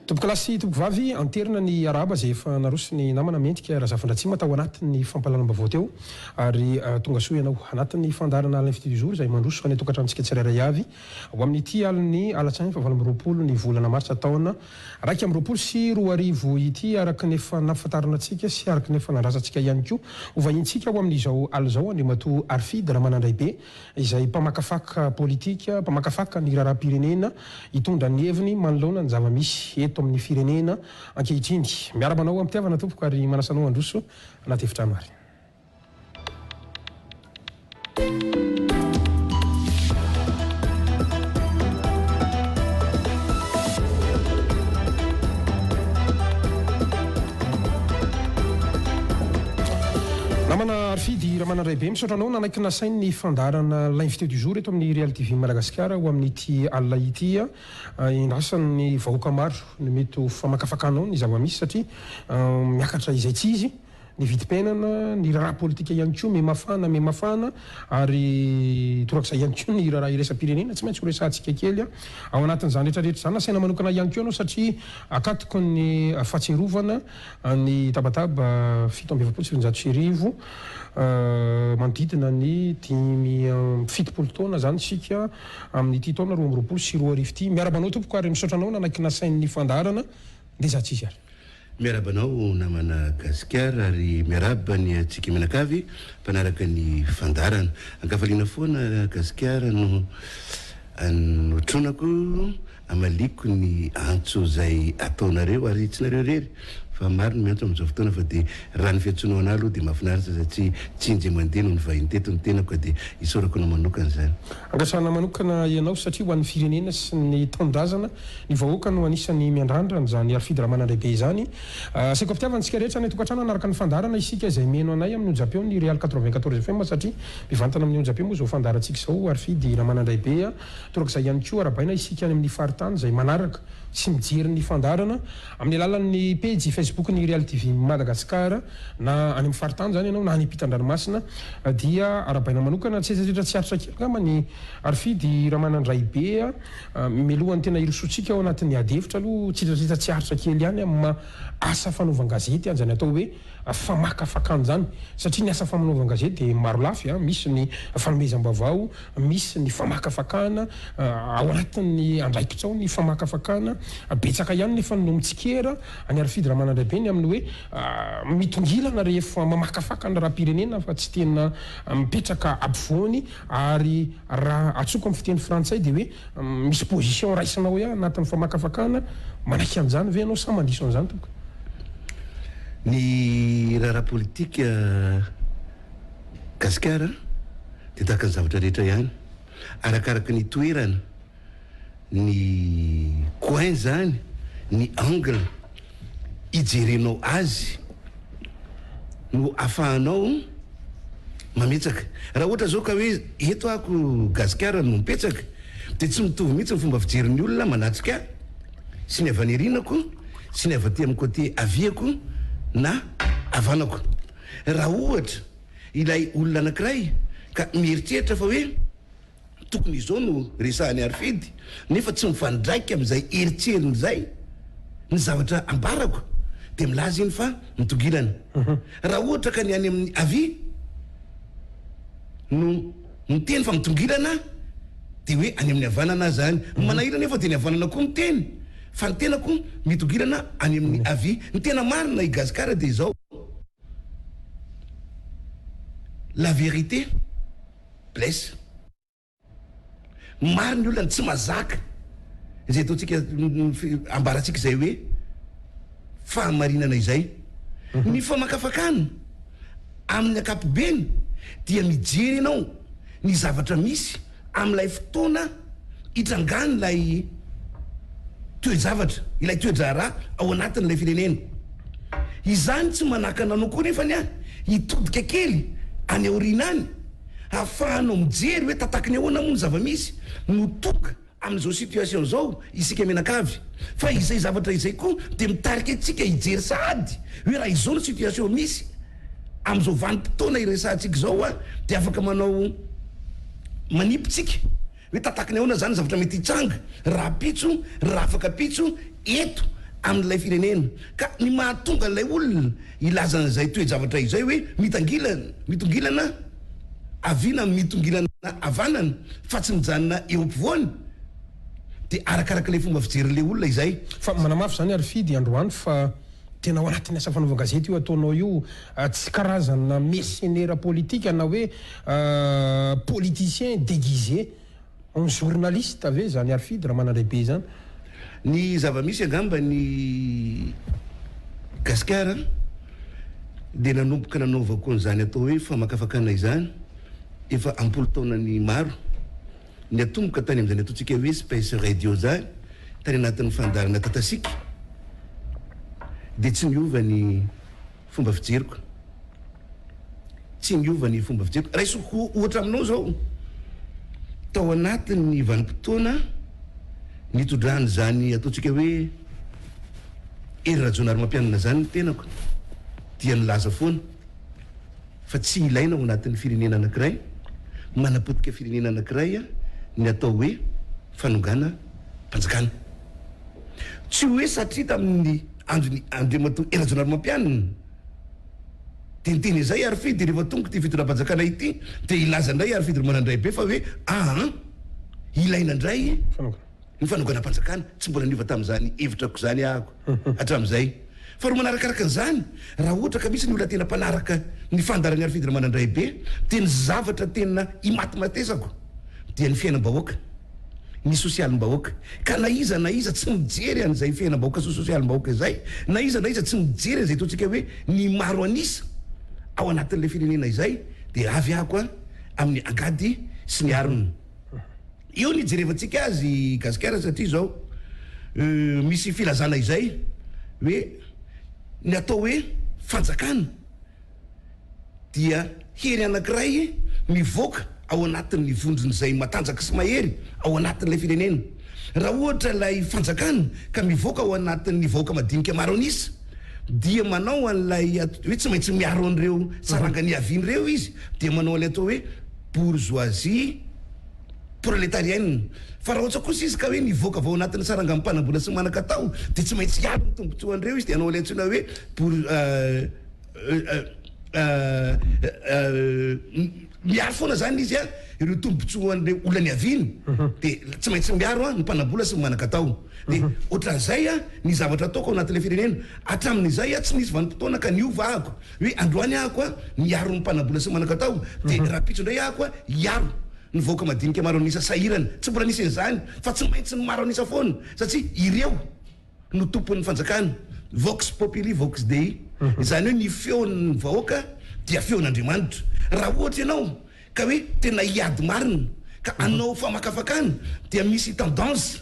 Tompokolahy sy tompokovavy, anterina ny arahaba izay efa naroson'ny namana Mendrika Razafindratsima tao anatin'ny fampahalalam-baovao teo ary tonga soa ianao anatin'ny fandaharana L'invité du jour izay mandroso any an-tokantranontsika tsirairay avy ho amin'ity alin'ny alatsinainy faha 28 ny volana martsa taona 2021 ity araka ny efa nampahafantarina antsika sy araka ny efa nandrasantsika ihany koa ho vahintsika ho amin'izao alina izao Andriamatoa Harifidy Ramanandraibe izay mpamakafaka politika, mpamakafaka ny raharaham-pirenena, hitondra ny heviny manoloana ny zava-misy eto amin'ny firenena ankehitriny. Miarahaba anao am-pitiavana tompoko ary manasa anao handroso anaty efitrano ary. Namana Harifidy Ramanandraibe, misaotra anao nanaiky nasain'ny fandaharana L'invité du jour eto amin'ny Real TV Madagasikara ho amin'ity alina ity. Endrasan'ny vahoaka maro ny mety ho famakafakanao ny zava-misy satria miakatra izay tsy izy. Ny vidim-piainana, ny raharaha politika ihany koa mihamafana mihamafana ary torak'izay ihany koa ny raharaha iraisam-pirenena tsy maintsy ho resahantsika kely ao anatin'izany rehetra rehetra izany. Nasaina manokana ihany koa ianao satria akatoko ny fahatsiarovana ny tabataba 1947 manodidina ny 75 taona izany isika amin'ity taona 2022 ity. Miarahaba anao tompoko ary misaotra anao nanaiky nasain'ny fandaharana. Ndeha za tsisy ary. Miarahaba anao namana Gasikara ary miarahaba ny antsika mianakavy mpanaraka ny fandaharana. Ankafaliana foana Gasikara no anotronako amaliako ny antso izay ataonareo ary tsy nareo irery fa maro ny miantso amin'izao fotoana fa dia raha ny fiantsoanao anah aloha dia mahafinaritra satria tsy indray mandeha no nivahiny teto ny tenako ka dia isaorako anao manokana izany. Andrasana manokana ianao satria ho an'ny firenena sy ny tanindrazana, ny vahoaka no anisan'ny miandrandra an'izany Harifidy Ramanandraibe izany. Asaiko am-pitiavana antsika rehetra any an-tokantrano hanaraka ny fandaharana isika izay mihaino anay amin'ny onjam-peon'ny Real 94 FM satria mivantana amin'ny onjam-peo moa izao fandaharantsika izao Harifidy Ramanandraibe. Torak'izay ihany koa arahabaina isika any amin'ny faritany izay manaraka sy mijery ny fandaharana amin'ny alalan'ny pejy Facebook ny Real TV Madagascar na any amin'ny faritany izany ianao na any ampitan-dranomasina dia arahabaina manokana. Tsy aiza tsy aritra kely angamba ny Harifidy Ramanandraibe a! Mialohan'ny tena hirosoantsika ao anatin'ny ady hevitra aloha tsitratritra tsy aritra kely ihany amin'ny maha asa fanaovan-gazety an'izany atao hoe famakafakana izany satria ny asa famanaovan-gazety dia marolafy a! Misy ny fanomezam-baovao, misy ny famakafakana, ao anatin'ny andraikitra ao ny famakafakana, betsaka ihany nefa no mitsikera an'i Harifidy Ramanandraibe ny amin'ny hoe mitongilana rehefa mamakafaka ny raharaham-pirenena fa tsy tena mipetraka ampovoany ary raha atsoko amin'ny fiteny frantsay dia hoe misy position raisinao ihany anatin'ny famakafakana, manaiky an'izany ve ianao sa mandiso an'izany tompoko? Ny raharaha politika Gasikara dia tahaka ny zavatra rehetra ihany, arakaraka ny toerana, ny coin zany, ny angle ijerenao azy no afahanao mametsaka. Raha ohatra zao ka hoe eto ako Gasikara no mipetsaka dia tsy mitovy mihitsy ny fomba fijerin'ny olona manatrika ahy sy ny avy any aorianako sy ny avy aty amin'ny côté haviako na havanako. Raha ohatra ilay olona anankiray ka mieritreritra fa hoe tokony izao no resahan'i Harifidy nefa tsy mifandraika amin'izay eritreriny izay ny zavatra ambarako dia milaza iny fa mitongilana. Raha ohatra ka ny any amin'ny havia no miteny fa mitongilana dia hoe any amin'ny havanana aho izany. Ny manahirana nefa dia ny havanana koa miteny fa ny tenako mitongilana any amin'ny havia. Ny tena marina i Gasikara dia izao. La vérité blesse. Maro ny olona tsy mazaka izay ataontsika ambarantsika izay hoe fahamarinana izay. Ny famakafakana amin'ny ankapobeny dia mijery ianao ny zavatra misy amin'ilay fotoana itrangan'ilay toe-javatra, ilay toe-draharaha ao anatin'ilay firenena. Izany tsy manakana anao koa nefa ny ahy hitodika kely any aoriana any hahafahanao mijery hoe tataky ny ahoana moa ny zava-misy no tonga amin'izao situation izao isika mianakavy. Fa izay zavatra izay koa dia mitarika antsika hijery sahady hoe raha izao ny situation misy amin'izao vanim-potoana iresahantsika izao dia afaka manao manipy tsika hoe tataky ny ahoana izany ny zavatra mety hitranga rahampitso, rahafakapitso eto. amin'ilay firenena. Ka ny mahatonga an'ilay olona hilaza an'izay toe-javatra izay hoe mitangilana, mitongilana havia na mitongilana havanana fa tsy mijanona eo ampovoany dia arakarak'ilay fomba fijerin'ilay olona izay. Fa manamafy izany Harifidy androany fa tena ao anatin'ny asa fanaovan-gazety io ataonao io, tsy karazana mercenaire politika na hoe politicien déguisé en journaliste ve izany Harifidy Ramanandraibe izany? Ny zava-misy angamba ny Gasikara dia nanomboka nanaovako an'izany atao hoe famakafakana izany efa am-polo taonany maro. Niatomboka tany amin'izany ataontsika hoe Space Radio izany, tany anatin'ny fandaharana Tatasiaka, dia tsy niova ny fomba fijeriko. Tsy niova ny fomba fijeriko. Raisiko ohatra aminao izao, tao anatin'ny vanim-potoana nitondran'izany ataontsika hoe Hery Rajaonarimampianina izany ny tenako, dia nilaza foana, fa tsy ilaina ao anatin'ny firenena anankiray, manapotika firenena anankiray ny atao hoe fanonganam-panjakana. Tsy hoe satria tamin'ny andron'i Andriamatoa Hery Rajaonarimampianina dia niteny izay ary fe dia rehefa tonga ity fitondram-panjakana ity dia hilaza indray ary Fidy Manandraibe fa hoe aa ilaina indray Ny fanonganam-panjakana, tsy mbola niova tamin'izany hevitrako izany ahako hatramin'izay. Faharoa manarakaraka an'izany, raha ohatra ka misy ny olona tena mpanaraka ny fandaharan'i Harifidy Ramanandraibe dia ny zavatra tena imatimatesako dia ny fiainam-bahoaka, ny sosialim-bahoaka. Ka na iza na iza tsy mijery an'izay fiainam-bahoaka sy sosialim-bahoaka izay, na iza na iza tsy mijery an'izay ataontsika hoe ny maro an'isa ao anatin'ilay firenena izay dia avy ahako amin'ny angady sy ny arina. Eo ny hijerevantsika azy Gasikara satria izao misy filazana izay hoe ny atao hoe fanjakana dia hery anankiray mivoaka ao anatin'ny vondron'izay matanjaka sy mahery ao anatin'ilay firenena. Raha ohatra ilay fanjakana ka mivoaka ao anatin'ny vahoaka madinika maro an'isa dia manao an'ilay hoe tsy maintsy miaro an'ireo saranga niaviany ireo izy dia manao an'ilay atao hoe bourgeoisie prolétarienne. Fa raha ohatra kosa izy ka hoe nivoaka avy ao anatin'ny sarangan'ny mpanambola sy manan-katao dia tsy maintsy hiaro ny tombotsoan'ireo izy dia hanao ilay antsoina hoe bour miaro foana izany izy an, ireo tombotsoan'ireo olona niaviany dia tsy maintsy miaro an ny mpanambola sy ny manan-katao. Dia ohatran'izay an ny zavatra ataoko ao anatin'ilay firenena. Hatramin'izay an tsy nisy vanim-potoana ka niova ahako. Hoe androany ahako a miaro ny mpanabola sy manan-katao dia rahampitso indray ahako a hiaro ny vahoaka madinika maro an'isa sahirana. Tsy mbola nisy an'izany fa tsy maintsy ny maro an'isa foana satria ireo no tompon'ny fanjakana. Vox populi vox Dei. Izany hoe ny feon'ny vahoaka dia feon'Andriamanitra. Raha ohatra ianao ka hoe tena hiady marina ka hanao famakafakana dia misy tendance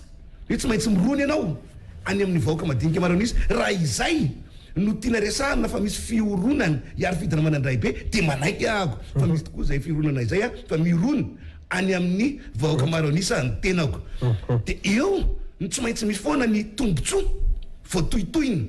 hoe tsy maintsy mirona ianao any amin'ny vahoaka madinika maro an'isa. Raha izay no tiana resahana fa misy fihoronana hiaro fidina manandraibe dia manaiky ahako fa misy tokoa izay fihoronana izay fa mirona any amin'ny vahoaka maro an'isa ny tenako. Dia eo no tsy maintsy misy foana ny tombotsoa voatohitohina.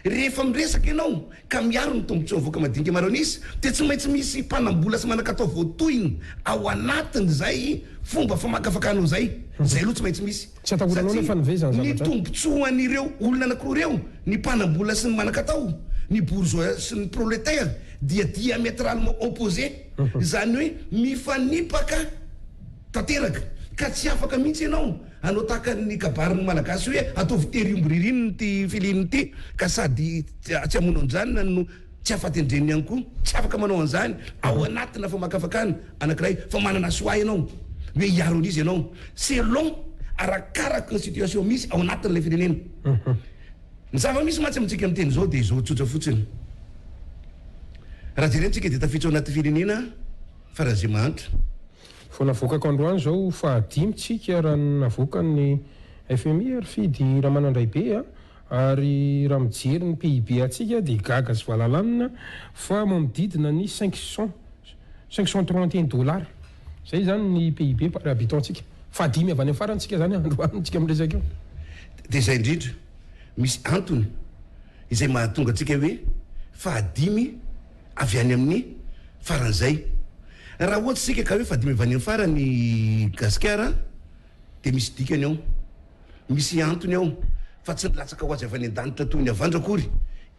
Rehefa miresaka ianao ka miaro ny tombotsoan'ny vahoaka madinika maro an'isa dia tsy maintsy misy mpanam-bola sy manan-katao voatohina ao anatin'izay fomba famakafakanao izay. Izay aloha tsy maintsy misy. Tsy atahoranao nefa ny ve izany Satria ny zavatra? tombotsoan'ireo olona anankiroa ireo, ny mpanam-bola sy ny manan-katao, ny bourgeois sy ny prolétaire dia diamétralement opposé. Izany hoe mifanipaka tanteraka ka tsy afaka mihitsy ianao Hanao tahaka ny kabarin'ny Malagasy hoe ataovy tery omby ririnina ity filina ity ka sady tsy hamono an-janona no tsy hahafaty an-dreniny ihany koa. Tsy afaka manao an'izany ao anatina famakafakana anankiray fa manana choix ianao hoe hiaro an'iza ianao selon arakaraka ny situation misy ao anatin'ilay firenena. Ny zava-misy mantsy amintsika miteny izao dia izao tsotra fotsiny, raha jerentsika dia tafiditra ao anaty firenena faran'izay mahantra. Vao navoakako androany izao fahadimy tsika raha ny navoakan'ny fmi ry Fidy Ramanandraibe a! Ary raha mijery ny PIB antsika dia gaga sy valalanina fa manodidina ny 500 531 dollars izay izany ny PIB par habitant tsika. Fahadimy avy any amin'ny farany tsika izany androany tsika miresaka io. Dia izay indrindra, misy antony izay mahatonga antsika hoe fahadimy avy any amin'ny faran'izay. Raha ohatra isika ka hoe fahadimy avy any amin'ny farany i Gasikara dia misy dikany ao, misy antony ao. fa tsy nilatsaka ho azy avy any an-danitra toy ny havandra akory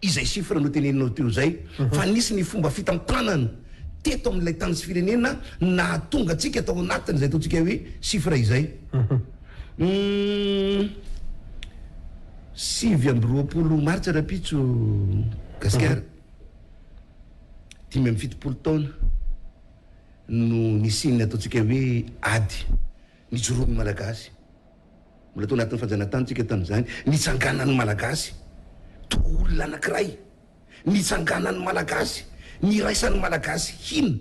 izay chiffre noteneninao teo izay fa nisy ny fomba fitantanana teto amin'ilay tany sy firenena nahatonga antsika tao anatin'izay ataontsika hoe chiffre izay. Humm 29 martsa rahampitso Gasikara, 75 taona no nisian'ny ataontsika hoe ady nijoroan'ny Malagasy. Mbola tao anatin'ny fanjanahantany tsika tamin'izany. Nitsanganan'ny Malagasy toa olona anankiray. Nitsanganan'ny Malagasy, niraisan'ny Malagasy hina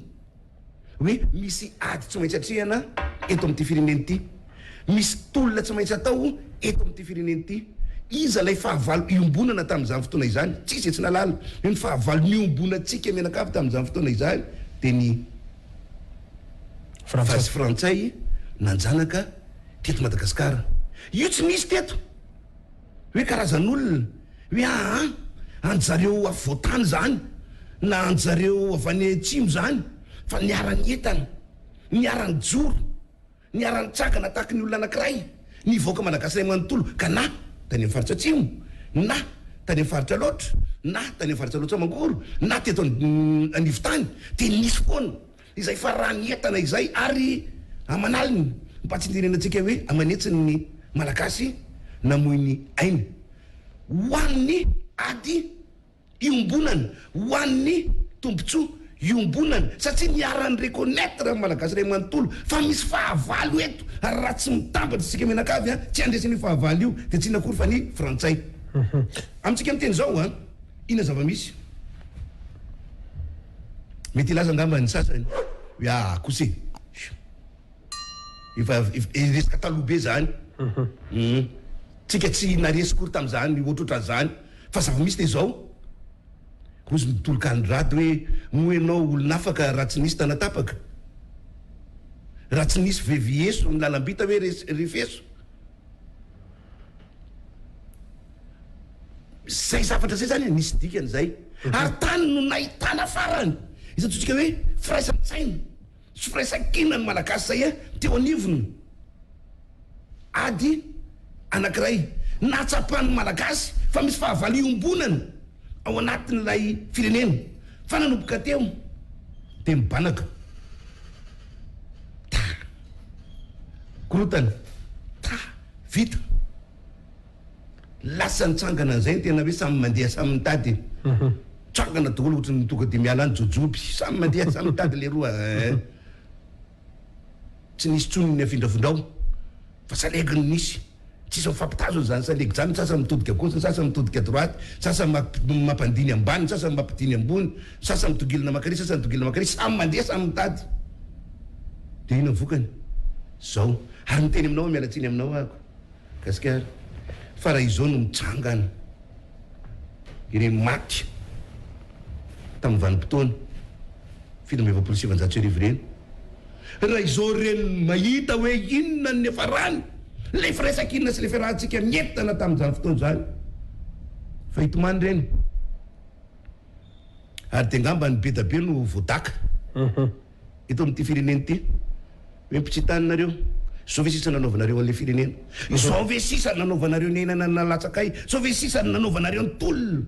hoe misy ady tsy maintsy atrehana eto amin'ity firenena ity. Misy tolona tsy maintsy atao eto amin'ity firenena ity. Iza ilay fahavalo iombonana tamin'izany fotoana izany? Tsisy izay tsy nahalala hoe ny fahavalo niombonantsika mianakavy tamin'izany fotoana izany dia ny Frantsay frantsay nanjanaka teto Madagasikara. Io tsy nisy teto hoe karazan'olona hoe aa an-dry zareo afovoan-tany izany na an-dry zareo avy any atsimo izany fa niara-nientana, niara-nijoro. Niara-nitsangana tahaky ny olona anankiray ny vahoaka malagasy iray manontolo ka na tany amin'ny faritra atsimo, na tany amin'ny faritra Alaotra, na tany amin'ny faritra Alaotra Mangoro, na teto anivon-tany dia nisy foana izay faranientana izay ary aman'aliny mba tsy hitenenantsika hoe aman'hetsiny ny Malagasy namoy ny ainy ho an'ny ady iombonana ho an'ny tombotsoa iombonana satria niara-ni-reconnaitre ny Malagasy iray manontolo fa misy fahavalo eto ary raha tsy mitambatra isika mianakavy an, tsy handresy an'io fahavalo io dia tsy inona akory fa ny Frantsay. Amintsika miteny izao an, inona zava-misy? Mety hilaza angamba ny sasany hoe aa kosa e! Efa resaka taloha be zany. Tsika tsy naresy akory tamin'izany ohatrohatran'izany fa zava-misy dia izao. Hozy ny tolokalon-dRado hoe moa ianao olon'afaka raha tsy nisy tanatapaka? Raha tsy nisy vevieso ny lalam-bita hoe refeso? Izay zavatra izay zany nisy dikany izay. Ary tany no nahitana farany izay antsointsika hoe firaisan-tsaina. Tsy firaisankina ny Malagasy zay a, teo anivony ady anakiray nahatsapan'ny Malagasy fa misy fahavalo iombonana ao anatin'ilay firenena fa nanomboka teo dia mibanaka ta korotana ta vita. Lasa nitsangana an'izay ny tena hoe samy mandeha samy mitady e. Mitsangana daholo ohatry ny tonga dia miala any jojoby. Samy mandeha samy mitady leroa eh. Tsy nisy intsony ny afindrafindrao fa salegy no nisy. Tsisy mifampitazona izany salegy izany, ny sasany mitodika gauche, ny sasany mitodika droite, ny sasany mampandiny ambany, ny sasany mampidiny ambony, ny sasany mitongilana mankary, ny sasany mitongilana mankary, samy mandeha samy mitady. Dia inona ny vokany? Izao. Ary miteny aminao aho, miala tsiny aminao ahako. Gasikara, fa raha izao no mitsangana ireny maty tamin'ny vanim-potoana 1947 ireny, raha izao ireny mahita hoe inona ny niafarany ilay firaisankina sy ilay fiarahantsika mientana tamin'izany fotoana izany, fa hitomany ireny ary dia angamba ny be da be no voadaka. Eto amin'ity firenena ity hoe mpitsitany nareo, izao ve sisa nanaovanareo an'ilay firenena? Izao ve sisa nanaovanareo ny aina nalatsakay? Izao ve sisa nanaovanareo ny tolona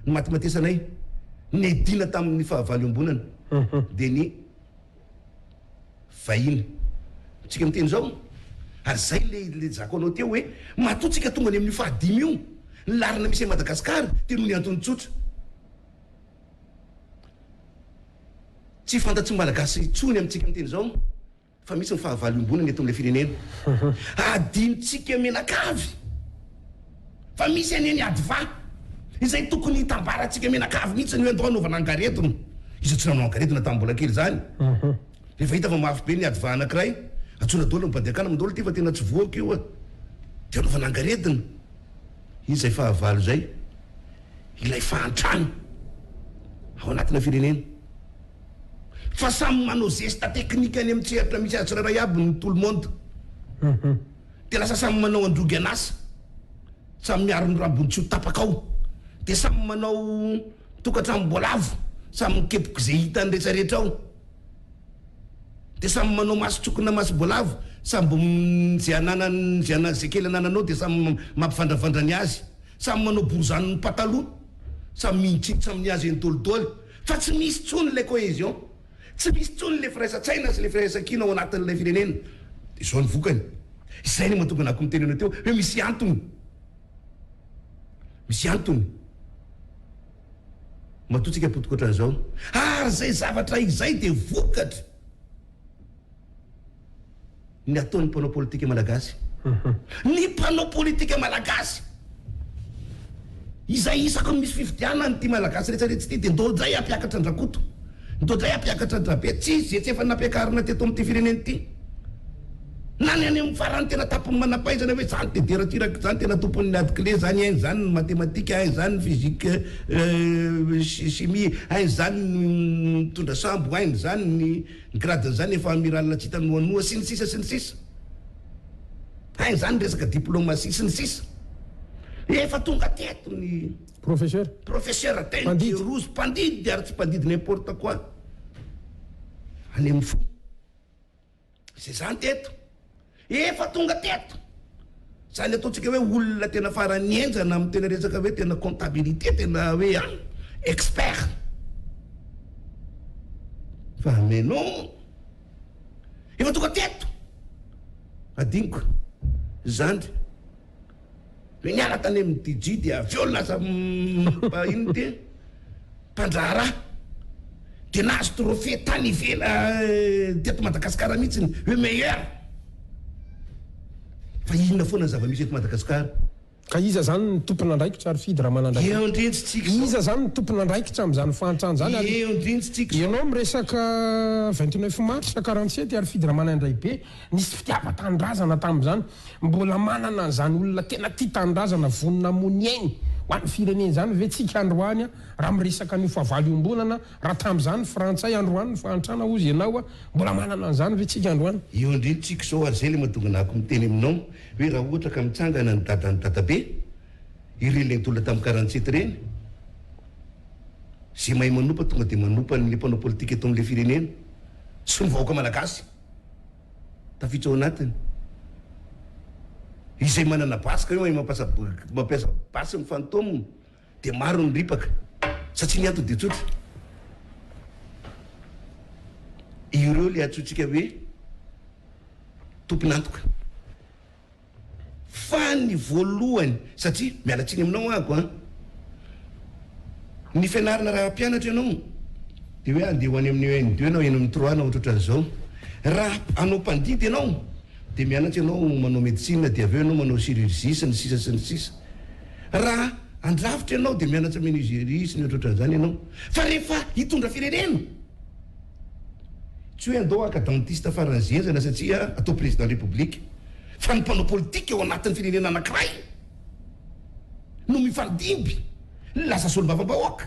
nimatimatesanay niadiana tamin'ny fahavalo iombonana dia ny vahiny? Tsika miteny izao ary izay le le zako anao teo hoe matoa tsika tonga any amin'io fahadimy io ny laharana misy an'i Madagasikara dia noho ny antony tsotra. Tsy fantatry ny Malagasy intsony amintsika miteny izao fa misy ny fahavalo iombonana eto amin'ilay firenena. Adinontsika mianakavy fa misy anie ny ady vaha izay tokony hitambarantsika mianakavy mihitsy ny hoe andao hanaovana angaredona. Iza tsy nanao angaredona tamin'ny mbola kely izany? Rehefa hita fa mafy be ny ady vaha anankiray, antsoina daholo ny mpandeha mandalo ity fa tena tsy voako io a! Dia anaovana angaredona. Iza izay fahavalo izay? Ilay fahantrana ao anatina firenena. Fa samy manao zesta teknika any amin'ny sehatra misy azy tsirairay aby ny tout le monde. Dia lasa samy manao androgy an'asa. Samy miaro ny rambony tsy ho tapaka ao. Dia samy manao tokantranom-boalavo. Samy mikepoka izay hitany rehetrarehetra ao. Dia samy manao mason-tsokina masom-boalavo. Samby izay ananany, izay ana, izay kely anananao dia samy mampivandravandra ny azy. Samy manao borizano ny pataloha. Samy mihintsintsa amin'ny azy eny dolidoly. Fa tsy misy intsony ilay cohésion. Tsy misy intsony ilay firaisan-tsaina sy ilay firaisan-kina ao anatin'ilay firenena. Dia izao ny vokany. Izay no mahatonga anako miteny anao teo hoe misy antony. Misy antony. Matoa tsika potika ohatran'izao. Ary izay zavatra izay dia vokatry ny ataon'ny mpanao politika malagasy. Ny mpanao politika malagasy izay isaky ny misy fifidianana ity malagasy rehetra rehetra ity dia ndao indray hampiakatra an-dRakoto, ndao indray hampiakatra an-dRabe. Tsy izay tsy efa nampiakarina teto amin'ity firenena ity. Na ny any amin'ny farany tena tapon'ny manam-pahaizana hoe zany te deratiraka zany tena tompon'ny ady clé zany hainy zany ny matematika hainy zany ny physique chimie hainy zany ny mitondra sambo hainy zany ny ny grade-ny zany efa amiral tsy hita noanoa sy ny sisa sy ny sisa hainy zany ny resaka diplomatie sy ny sisa efa tonga teto ny Professeur. Professeur Dangerous mpandidy ary tsy mpandidy n'importe quoi any amin'ny fo. Izay izany teto. Efa tonga teto. Izany ataontsika hoe olona tena faran'ny henjana amin'ny tena resaka hoe tena comptabilité, tena hoe an, expert. Fa mais non. Efa tonga teto. Adinoko. Zandry. Hoe niala tany amin'ny DJ dia avy eo lasa inona ity? Mpandraharaha. Dia nahazo trophée tany ivela teto Madagasikara mihitsy hoe meilleur. Fa inona foana ny zava-misy eto Madagasikara? Ka iza zany ny tompon'andraikitra ry Fidy Ramanandraibe? Eo indrindry tsika izao. Iza zany ny tompon'andraikitra amin'izany fahantrana izany ary Eo indrindry tsika izao. Ianao miresaka 29 mars 47 ary Fidy Ramanandraibe nisy fitiavan-tanindrazana tamin'izany. Mbola manana an'izany olona tena tia tanindrazana vonona hamono ny ainy ho an'ny firenena izany ve tsika androany raha miresaka an'io fahavalo iombonana raha tamin'izany frantsay androany ny fahantrana hozy ianao mbola manana an'izany ve tsika androany? Eo indrindra tsika izao ary izay ilay mahatonga anahako miteny aminao hoe raha ohatra ka mitsangana ny dadan'i dadabe ireny ilay nitolona tamin'ny quarante-sept ireny izay mahay manopa tonga dia manopa ny mpanao politika eto amin'ilay firenena sy ny vahoaka malagasy. Tafiditra ao anatiny. Izay manana basy ka hoe mahay mampiasa mampiasa basy ny fantôme dia maro ny ripaka satria ny antony dia tsotra. Ireo ilay antsointsika hoe tompon'antoka. Fa ny voalohany, satria, miala tsiny aminao aho an, ny fianarana raha mpianatra ianao dia hoe andeha ho any amin'ny EN deux na EN trois na ohatrohatran'izao. Raha hanao mpandidy ianao dia mianatra ianao manao médecine dia avy eo ianao manao chirurgie sy ny sisa sy ny sisa. Raha handrafitra ianao dia mianatra menuiserie sy ny ohatrohatran'izany ianao. Fa rehefa hitondra firenena, Tsy hoe andao haka dentiste farany zenzana satria atao président république fa ny mpanao politika ao anatin'ny firenena anakiray no mifandimby lasa solombavambahoaka,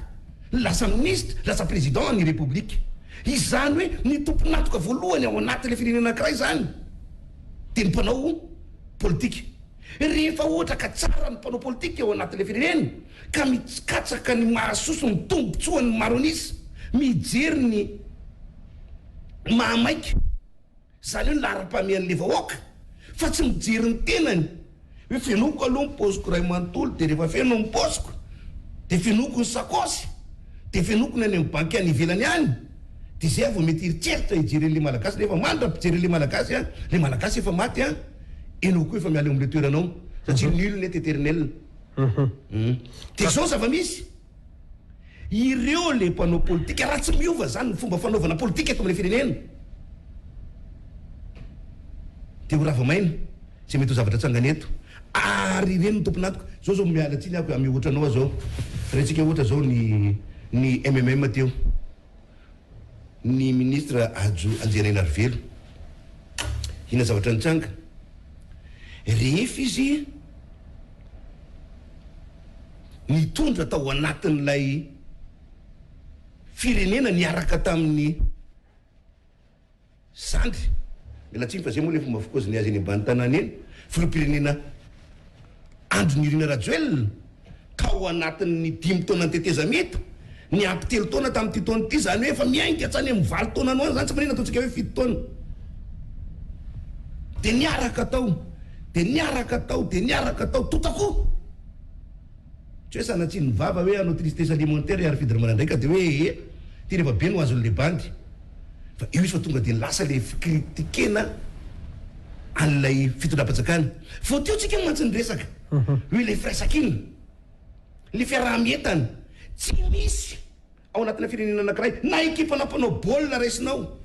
lasa ministre, lasa président ny république. Izany hoe ny tompon'antoka voalohany ao anatin'ilay firenena anakiray izany dia ny mpanao politika. Rehefa ohatra ka tsara ny mpanao politika ao anatin'ilay firenena ka mikatsaka ny mahasoa sy ny tombotsoan'ny maro an'isa, mijery ny mahamaika, izany hoe ny laharam-pahamehan'ilay vahoaka, fa tsy mijery ny tenany, hoe fenoiko aloha ny paosiko iray manontolo, dia rehefa feno ny paosiko, dia fenoiko ny sakaosy, dia fenoiko ny any amin'ny banky any ivelany any, dia izay aho vao mety hieritreritra hijery an'ilay Malagasy, nefa mandra-pijery an'ilay Malagasy an, ilay Malagasy efa maty an, ianao koa efa miala eo amin'ilay toeranao, satria nul n'est éternel. Dia izao ny zava-misy, ireo le mpanao politika, raha tsy miova izany ny fomba fanaovana politika eto amin'ilay firenena, dia ho rava maina izay mety ho zavatra atsangana eto. Ary ireny no tompon'antoka. Izao izao miala tsiny aho amin'ny ohatra anao aho izao. Rentsika ohatra izao ny ny MMM teo. Ny ministre Hajo Andrianainarivelo. Inona zavatra nitranga? Rehefa izy nitondra tao anatin'ilay firenena niaraka tamin'ny Zandry, miala tsiny fa zay moa le fomba fikaoziny azy eny ambany tanàna eny, filoham-pirenena Andry Nirina Rajoelina, tao anatin'ny dimy taona nitetezamita, niampy telo taona tamin'ity taona ity, izany hoe efa miainga hatrany amin'ny valo taona any ho any izany, tsy maninona ataontsika hoe fito taona. Dia niaraka tao, dia niaraka tao, dia niaraka tao, tout à coup! Tsy hoe sanatria ny vava hoe hanao tristesse alimentaire i Harifidy Ramanandraiky ka dia hoe ee, ty rehefa be no azon'le bandy. Fa io izy fa tonga dia lasa le fi-critiquer-na an'ilay fitondram-panjakana. Vao teo tsika mantsy niresaka hoe ilay firaisankina, ilay fiaraha-mientana, tsy misy. Ao anatina firenena anankiray, na ekipana mpanao baolina raisinao,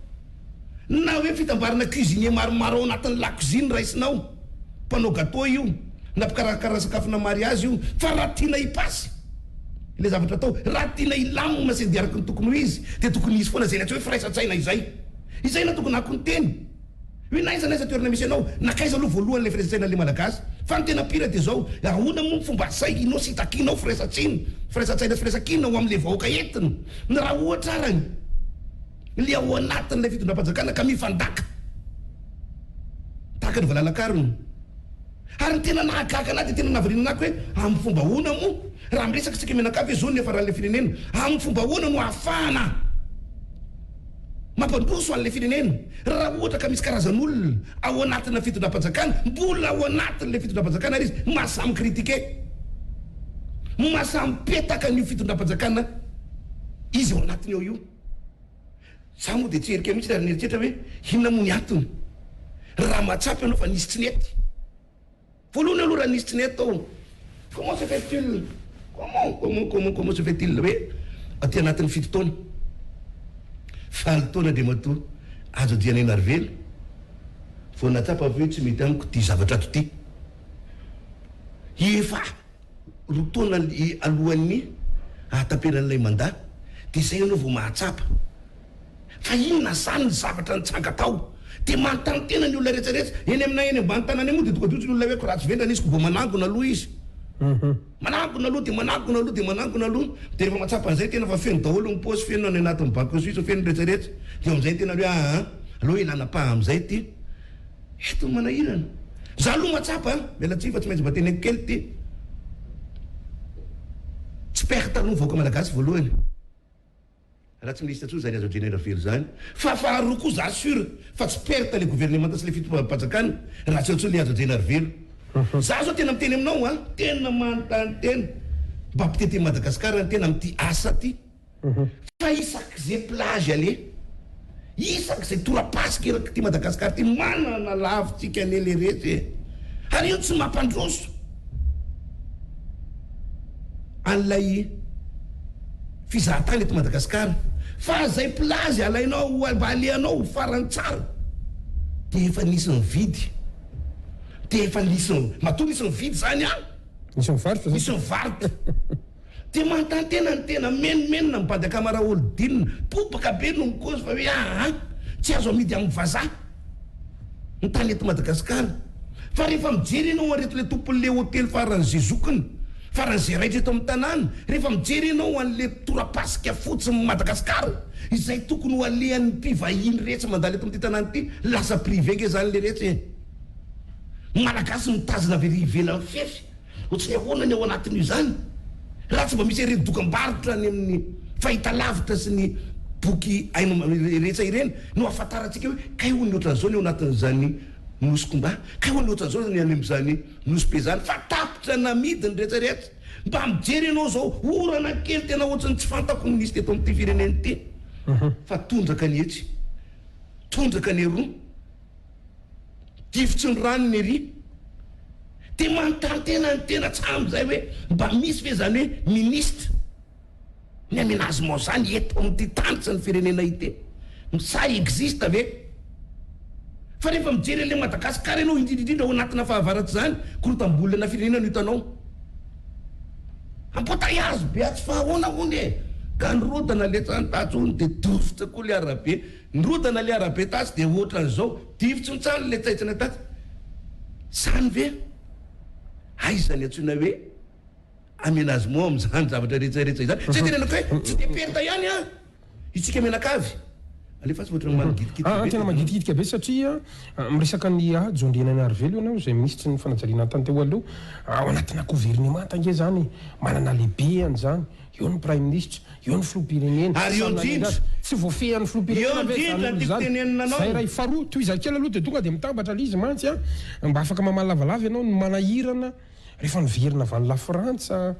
na hoe fitambarana cuisinier maromaro ao anatin'ny lakozia no raisinao, mpanao gateau io, na mpikarakara sakafona mariazy io, fa raha tiana hipasy ilay zavatra atao, raha tiana hilamina sy handeha araka ny tokony ho izy, dia tokony hisy foana izay ilay atao hoe firaisan-tsaina izay. Izay no tokony hako ny teny. Hoe n'aiza n'aiza toerana misy anao, nankaiza aloha voalohany ilay firaisan-tsaina ilay Malagasy. Fa ny tena pire dia izao, ahoana moa ny fomba asainao sy itakianao firaisan-tsina, firaisan-tsaina sy firaisan-kina ho amin'ilay vahoaka entina, ny raha ohatra arany ilay ao anatin'ilay fitondram-panjakana ka mifandaka tahaka ny valalakarona. Ary ny tena nahagaga anah dia tena nahavariana anah hoe amin'ny fomba ahoana moa raha miresaka isika mianakavy hoe izao ny niafaran'ilay firenena, amin'ny fomba ahoana no ahafahana mampandroso an'ilay firenena raha ohatra ka misy karazan'olona ao anatina fitondram-panjakana, mbola ao anatin'ilay fitondram-panjakana ary izy mahasahy mi-critiquer, mahasahy mipetaka an'io fitondram-panjakana izy ao anatiny ao io. Za moa dia tsy herika mihitsy ary nieritreritra hoe inona moa ny antony raha mahatsapa ianao fa nisy tsy nety. Voalohany aloha raha nisy tsy nety tao, comment se fait-il, comment, comment, comment, comment se fait-il hoe aty anatin'ny fito taona, valo taona Andriamatoa Hajo Andrianainarivelo vao nahatsapa hoe tsy mety amiko ity zavatra ato ity. Efa roa taona alohan'ny hahataperan'ilay mandat dia izay ianao vao mahatsapa. Fa inona zany ny zavatra nitranga tao? Dia manontany tena ny olona rehetra rehetra. Eny aminay eny ambany tanàna eny moa dia tonga dia ohatry ny olona hoe ratsy vendrana izy ko vao manangona aloha izy. Manangona aloha dia manangona aloha dia manangona aloha. Dia rehefa mahatsapa an'izay tena fa feno daholo ny paosy, feno any anatin'ny banque suisse, feno ny rehetra rehetra. Dia amin'izay ny tena hoe aa aleo hialana paha amin'izay ity. Eto ny manahirana. Za aloha mahatsapa an! Miala tsiny fa tsy maintsy mba teneniko kely ity. Tsy perte aloha ny vahoaka malagasy voalohany. Raha tsy minisitra intsony zany azo Jenera Velo zany. Fa faharoa koa za sur fa tsy perte le gouvernemanta sy le fitondram-panjakana raha tsy eo intsony le Hajo Jenarivelo. Za zao tena miteny aminao an, tena manontany tena mba mpitety an'i Madagascar ny tena amin'ity asa ty. Fa isak'ze plage aleha, isak'ze torapasika erak'ity Madagascar ty manana lavitsika anie le resy e. Ary io tsy mampandroso. an'ilay fizahatany eto Madagasikara fa zay plage alainao mba alehanao ho farany tsara dia efa nisy nividy dia efa nisy matoa nisy nividy zany an! Nisy nivarotra zany. Nisy nivarotra dia manontany tena ny tena menomenona mibady akama Raholdina bobaka be no mikozy fa hoe aa tsy azo amidy amin'ny vazaha ny tany eto Madagasikara fa rehefa mijery ianao an'ireto le tompon'le hotely faran'ze zokiny faran'ze raitra eto amin'ny tanàna rehefa mijery ianao an'le torapasika fotsy Madagasikara izay tokony ho alehan'ny mpivahiny rehetra mandalo eto amin'ity tanàna ity lasa privé nge zany le rehetra e Malagasy mitazona avy ery ivelan'ny fefy Ohatry ny ahoana ny ao anatin'io izany? Raha tsy mba misy ireny dokam-barotra any amin'ny fahitalavitra sy ny boky haino rehetra ireny no ahafantarantsika hoe kay hono ny ohatran'izao ny ao anatin'izany Nosy Komba, kay hono ny ohatran'izao ny any amin'izany Nosy Be izany fa tapitra namidy ny rehetra rehetra. Mba mijery ianao izao, orana kely tena ohatry ny tsy fantako ny nisy teto amin'ity firenena ity fa tondraka ny etsy, tondraka ny eroa. Difotry ny rano ny ery. Dia manontany tena ny tena tsy amin'izay hoe mba misy ve izany hoe ministre ny aménagement izany eto amin'ity tany sy ny firenena ity? Ça existe ve? Fa rehefa mijery an'ilay Madagascar ianao indrindra indrindra ao anatina fahavaratra izany, korotam-bolana firenena no hitanao. Embouteillages be atsy fa ahoana hono e? Ka nirodana ilay trano tatsy hono dia difotra koa ilay arabe. Nirodana le arabe tatsy dia ohatran'izao, difotry ny trano le taitsina tatsy. Zany ve? Aiza ny antsoina hoe aménagement amin'izany zavatra rehetra rehetra izany? Tsy tenenako hoe tsy dia perte ihany an! Isika mianakavy. Alefaso fa ohatran'ny mangitikitika Ah, be tena teto. mangitikitika be satria miresaka an'i Hajo Andrianainarivelo ianao izay minisitry ny fanajariana tany teo aloha. Ao anatina governemanta ange izany e, manana lehibeany izany. Eo ny praiminisitra, eo ny filoham-pirenena. Ary eo Samy nanendry indrindra, azy. Tsy voafehin'ny eo filoham-pirenena ve izany indrindra olona tiako izany? tenenina Izay anao. iray. Faharoa, tohizako kely aloha dia tonga dia mitambatra ilay izy mantsy an, mba afaka mamaly lavalava ianao, ny manahirana rehefa niverina avy any Lafrantsa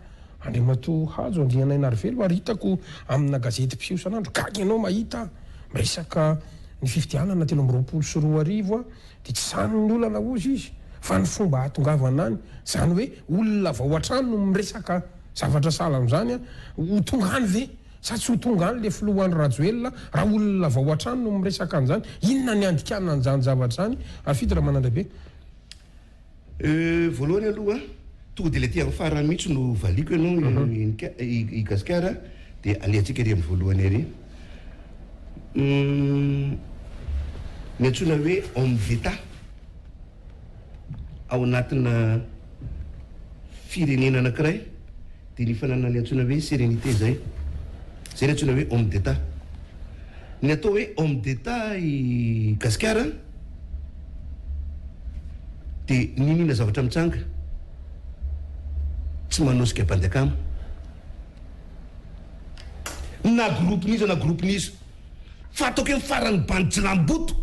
Andriamatoa Hajo Andrianainarivelo ary hitako amina gazety mpiseho isan'andro, gaga ianao mahita miresaka ny fifidianana 2023 dia tsy izany ny olana hozy izy fa ny fomba ahatongavana any, izany hoe olona vao hatrany no miresaka zavatra sahala amin'izany, ho tonga any ve sa tsy ho tonga any le filoha Andry Rajoelina raha olona vao hatrany no miresaka an'izany, inona ny handikana an'izany zavatra izany Harifidy Ramanandraibe? Euh, voalohany aloha tonga dia ilay aty amin'ny farany mihitsy no valiako ianao i Gasikara dia alehantsika ery amin'ny voalohany ery. Ny antsoina hoe homme d'Etat ao anatina firenena anankiray dia ny fananana ny antsoina hoe sérénité izay. Izay ny antsoina hoe homme d'Etat. Ny atao hoe homme d'Etat i Gasikara dia n'inon'inona zavatra mitranga tsy manosika bandy akama. Na groupe n'iza na groupe n'iza. Fa ataoko hoe ny faran'ny bandy jilamboto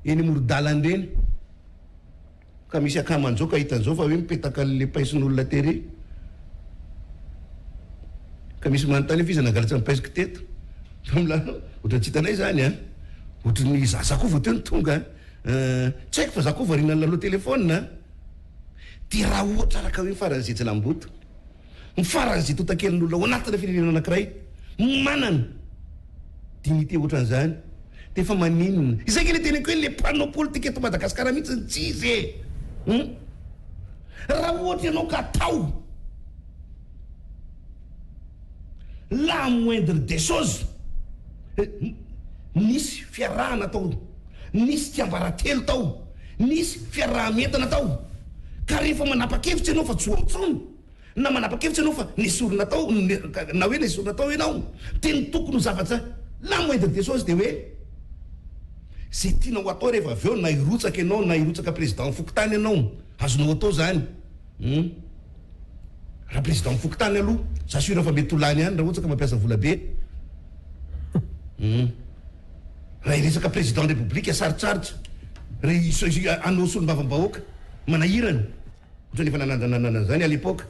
eny amoron-dalana ireny. Ka misy akama an'izao ka hita an'izao fa hoe mipetaka an'le paiso-n'olona tery. Ka misy manontany hoe f'iza nangalatra ny paisoko teto? Fa milaza ohatran'ny tsy hitanay izany an! Ohatran'ny za za koa vao teo no tonga an! Tsy haiko fa za koa variana nilalao telephone an! Dia raha ohatra araka hoe ny faran'izay jilamboto. Ny faran'izay tontakelin'olona ao anatina firenena anankiray manana dignité ohatran'izany dia efa maninona? Izay ange ilay teneniko hoe le mpanao politika eto Madagasikara mihitsy no tsy izy e! Hum! Raha ohatra ianao ka atao la moindre des choses, nisy fiarahana tao, nisy tsiambaratelo tao, nisy fiaraha-mientana tao, ka rehefa manapa-kevitra ianao fa tsy ho ao intsony, na manapa-kevitra ianao fa nesorina tao, na hoe nesorina tao ianao, dia ny tokony ho zavatra la moindre des choses dia hoe izay tianao atao rehefa avy eo na hirotsaka ianao na hirotsaka président fokontany ianao, azonao atao izany. Hum. Raha président fokontany aloha, za sûr fa mety ho lany ihany raha ohatra ka mampiasa vola be. Hum. Raha hiresaka président république sarotsarotra, raha hanao solombavambahoaka, manahirana. Ohatran'ny efa nanandrana an'izany à l'époque.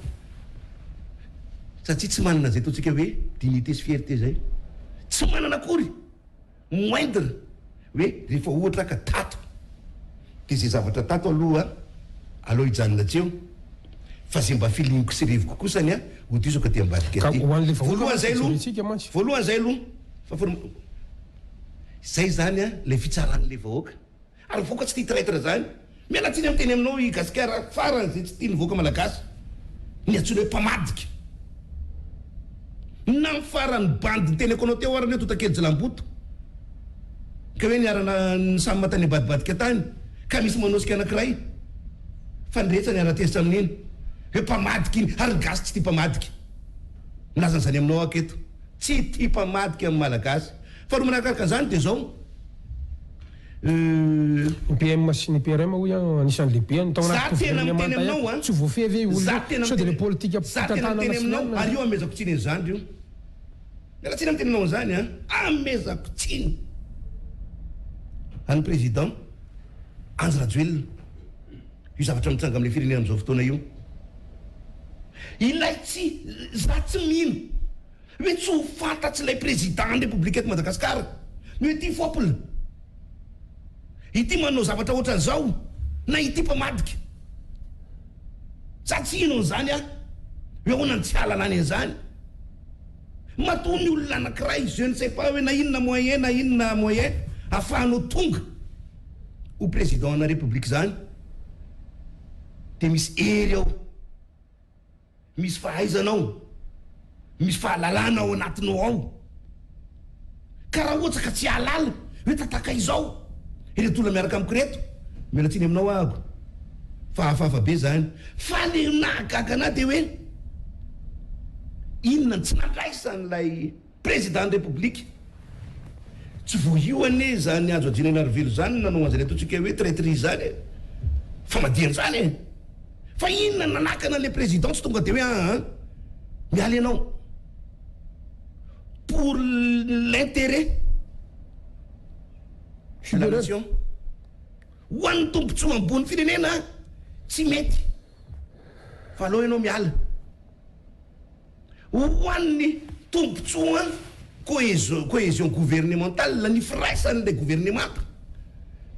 Satria tsy manana izay ataontsika hoe dignité sy fierté izay. Tsy manana akory. Moindre hoe rehefa ohatra ka tato dia izay zavatra tato aloha aleo hijanona tsy eo fa izay mba feeling-ko sy reviko kosany an hodisako aty ambadika Ka aty. ho an'ilay vahoaka Voalohany mantsy izay no aloha, jerentsika mantsy. voalohany izay aloha fa izay izany an ilay fitsaran'ilay vahoaka. Ary voka tsy tia traitre zany. Miala tsiny miteny aminao i gasikara farany zay tsy tiany voka malagasy ny antsoina hoe mpamadika. Na ny farany bandy niteneko anao teo ary ny hoe totakely jilamboto ka hoe niarana nisam tany ambadibadika tany ka misy manosika anakiray fa ny rehetra niara tezitra amin'iny hoe mpamadika iny ary ny gasy tsy tia mpamadika. Milaza an'izany aminao aho aketo tsy tia mpamadika ny malagasy. Faharoa manarakaraka an'izany dia zao. Ny PM sy ny PRM hoy aho anisan'ny lehibeany tao Za anaty tena miteny governemanta aminao ihany. an! Tsy voafehy ve io olona Za io? tena Sao dia miteny ilay politika Za tena mpitantanana miteny sy ny aminao anona? ary io amezako tsiny an'i zandry io. Miala tsiny amin'ny teninao an'izany an! Amezako tsiny an'i président Andry Rajoelina io zavatra mitranga amin'ilay firenena amin'izao fotoana io. Ilay tsy za tsy mino hoe tsy ho fantatr'ilay président ny République eto Madagascar ny hoe ity fopla ity manao zavatra ohatran'izao na ity mpamadika. Za tsy hino an'izany aho hoe ahoana no tsy hahalalany an'izany. Matoa ny olona anankiray je ne sais pas hoe na inona moyen na inona moyen afahanao tonga ho président ana République izany dia misy hery ao. Misy fahaizana ao, misy fahalalana ao anatinao ao. Ka raha ohatra ka tsy hahalala hoe tataka izao ireto olona miaraka amiko ireto, miala tsiny aminao aho fa hafahafa be izany. Fa le nahagaga anah dia hoe inona no tsy nandraisan'ilay. Président ny République. Tsy vao io anie izany Hajo Andrianainarivelo izany no nanao an'izany ataontsika hoe traitrise izany e! Famadihana izany e! Fa inona no nanakana an'ilay président tsy tonga dia hoe aa miala ianao pour l'intérêt de la nation. Ho an'ny tombotsoa ambony firenena tsy mety fa aleo ianao miala. Ho an'ny tombotsoa cohesion gouvernementale, ny firaisan'ilay governemanta,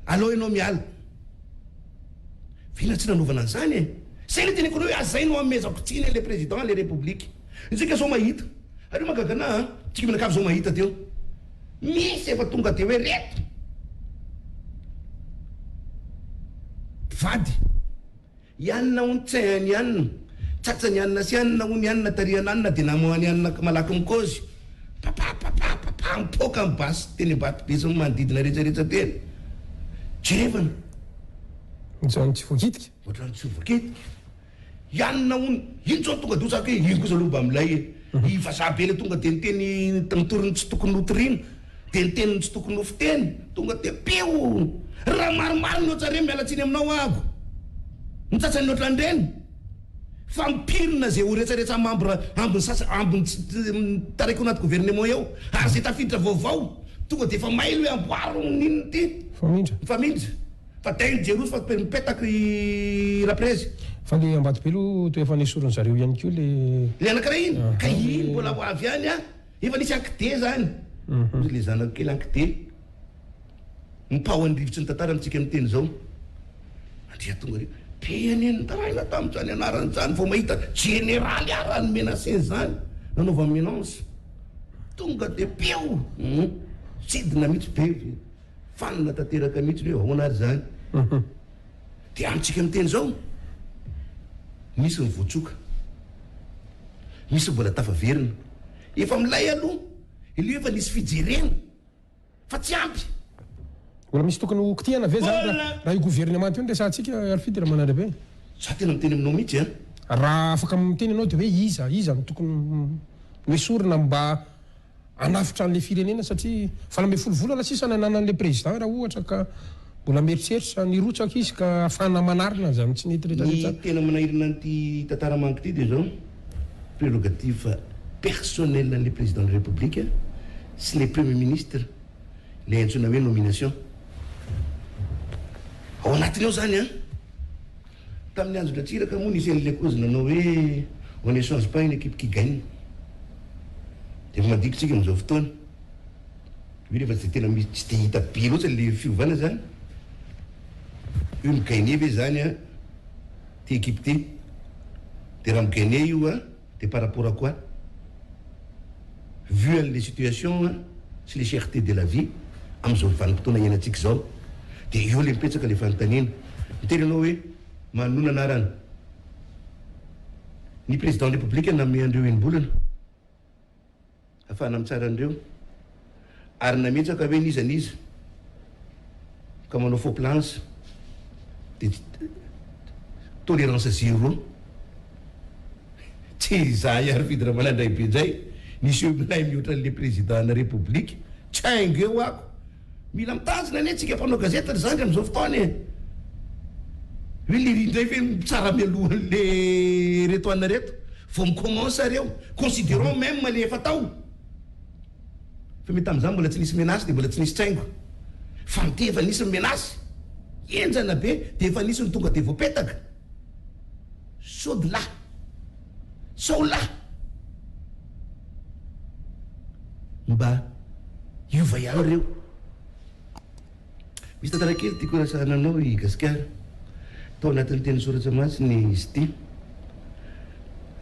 aleo ianao miala. Fa inona tsy nanaovana an'izany e? Zay le teneko anao hoe azay no anomezako tsiny an'ilay président le république. Isika zao mahita, ary io mahagaga anah an, tsika mianakavy zao mahita teo, misy efa tonga de hoe reto mpivady. I anona hono tsy hainy anona, tsatsany anona sy anona hono i anona tarihan anona dia namoahany anona malaky mikaozy. Papa papa papa mipoaka ny basy teny Ambatobe sy ny manodidina rehetra rehetra teny. Jerevana. Ohatran'ny tsy voakitika. Ohatran'ny tsy voakitika. I anona hono, iny zao no tonga dia hoy za hoe iny kosa aloha mba milay e. I vazaha be le tonga dia niteny nitory ny tsy tokony hotoriana. Dia ny teniny tsy tokony ho fiteny, tonga dia pio! Raha maromaro ny ohatran'ireny, miala tsiny aminao aho, ny sasany ohatran'ireny, fa mipirina izay ho retsaretsa membre ambiny sasa ambiny taraiky ao anaty gouvernement eo, ary izay tafiditra vaovao, tonga dia efa mailo hoe amboaro ny inona ity, Mifamindra. mifamindra, fa dangerous fa mipetaka i Raprezy. Fa le Ambatobe aloha toa efa nesorin zareo ihany koa le. Le anakiray iny, ka iny mbola ho avy ihany an! Efa nisy ankide zany, hoy le zanako kely ankide. Mipaho ny rivotry ny tantara amintsika miteny izao. Andria tonga ry be anie nitaraina tamin'izany anarana izany vao mahita jeneraly ara ny menacer zany nanaovany menance. Tonga de pio! Sidina mihitsy be. Fanina tanteraka mihitsy hoe ahoana ary izany. Dia amintsika miteny izao, misy ny voatsoka, misy mbola tafaverina. Efa milay aloha, ilay efa nisy fijerena fa tsy ampy. Mbola misy tokony ho kitihana ve izany raha io governemanta io no resahantsika Alfred Ramanandraibe? Za tena miteny aminao mihitsy an! Raha afaka miteny ianao dia hoe iza, iza no tokony hoesorina mba hanavotra an'ilay firenena satria 18 volana sisa no ananan'ilay président raha ohatra ka mbola mieritreritra ny hirotsaka izy ka ahafahana manarina an'izany tsy nety rehetra rehetra Ny tena manahirana an'ity tantara manko ity dia izao, prérogative personnelle an'ilay président de la république sy ilay premier ministre ilay antsoina hoe nomination. Ao anatiny ao izany an! Tamin'ny andron-dRatsiraka moa nisy an'ilay kozy nanao hoe on ne change pas une équipe qui gagne. Dia efa mandika isika amin'izao fotoana. Io rehefa tsy dia tena misy, tsy dia hita be loatra ilay fiovana izany. Hoe mi-gagner ve izany an, ity équipe ity. Dia raha mi-gagner io an, Dia par rapport à quoi? Vu an'ilay situation sy le cherté de la vie amin'izao vanim-potoana iainantsika izao dia eo ilay mipetraka ilay fanontaniana. Miteny ianao hoe manonona anarana. Ny président République nanome an'ireo enim-bolana. Afahana mitsara an'ireo ary nametraka hoe n'iza n'iza ka manao faux plans dia tolérance zéro. Tsy izahay Arvidy Ramanandraibe indray niseho milay mihoatra an'ilay président na république. Tsy haingo eo ako. Mila mitandrina anie tsika mpanao gazety ry zandry amin'izao fotoana e. Hoe lery indray ve mitsara mialohan'le reto anona reto vao mi-commence reo. Considerons même le efa tao. Fa mety tamin'izany mbola tsy nisy menace dia mbola tsy nisy tsaingo. Fa amin'ity efa nisy ny menace. Henjana be dia efa nisy ny tonga dia voapetaka. Sao de lahy. Sao lahy. Mba hiova ihany ireo. Misy tantara kely tiako hiresahana anao i Gasikara. Tao anatin'ny teny soratra masina izy ity.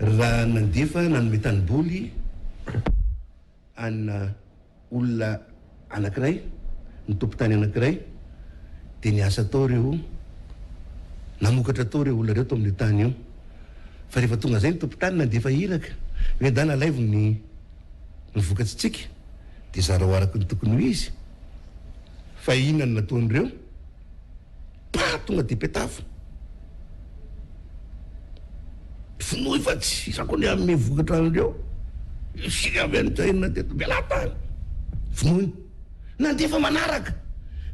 Raha nandefa nanome tanimboly ana olona anankiray, ny tompon-tany anankiray, dia niasa tao ireo, namokatra tao ireo olona ireo tao amin'io tany io. Fa rehefa tonga izay ny tompon-tany nandefa iraka hoe ndana alaivo ny ny vokatritsika dia zarao araka ny tokony ho izy. Fa inona no nataon'ireo? Pa! Tonga dia petafo. Vonoy fa tsy iza koa ny hanome vokatra an'ireo. Isika avy any China teto, mialà tany. Vonoiny. Nandefa manaraka.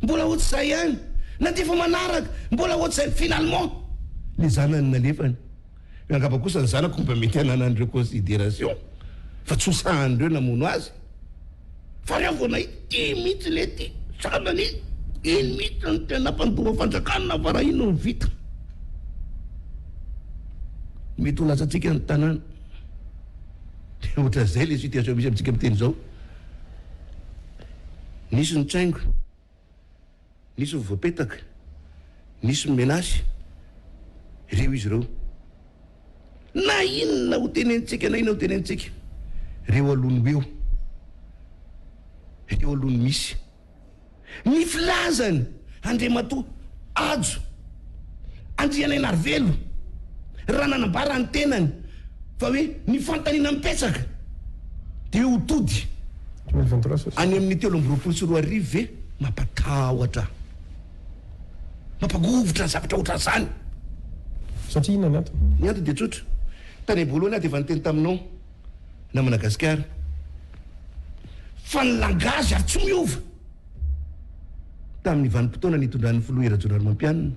Mbola ohatr'izay ihany. Nandefa manaraka. Mbola ohatr'izay. Finalement, le zanany nalefany. Angamba kosa ny zanako mba mety hananan'ireo considération fa tsy ho sahan'ireo namono azy. Fa reo vao nahita ity mihitsy le ty zanany iny mihitsy no tena mpandoro fanjakana fa raha iny no vita mety ho lasantsika ny tanàna. De ohatran'izay le situation misy amintsika miteny izao. Nisy ny tsaingo. Nisy ny voapetaka, nisy ny menace, ireo izy ireo. Na inona ho tenenintsika na inona ho tenenintsika, ireo aloha no eo, ireo aloha no misy. Ny filazany Andriamatoa Hajo Andrianainarivelo raha nanambara ny tenany fa hoe ny fanontaniana mipetsaka dia hoe ho tody any amin'ny 2023 ve? Mampatahotra, mampagovitra ny zavatra ohatran'izany. Satria inona ny antony? Ny antony dia tsotra, tany am-boalohany aho dia efa niteny taminao namana Gasikara fa ny langage ary tsy miova tamin'ny vanim-potoana nitondran'ny filoha Hery Rajaonarimampianina.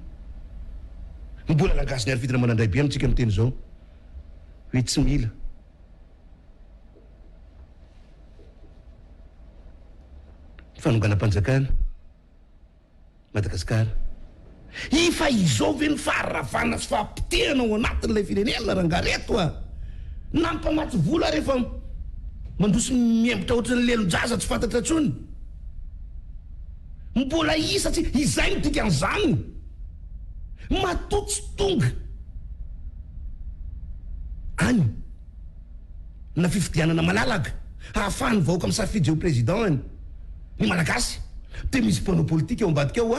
Mbola langage ny Harifidy Ramanandraibe amintsika miteny izao hoe tsy mila. Fanonganam-panjakana Madagascar. Efa izao ve ny faharavana sy fahapotehana ao anatin'ilay firenena rangaha reto a! Na ny mpamatsy vola ary efa mandroso miembotra ohatran'ny lelon-jaza tsy fantatra intsony. Mbola isa tsy izay no dikan'izany. Matoa tsy tonga any. na fifidianana malalaka hahafahan'ny vahoaka misafidy izay ho président-ny, ny Malagasy dia misy mpanao politika ao ambadika ao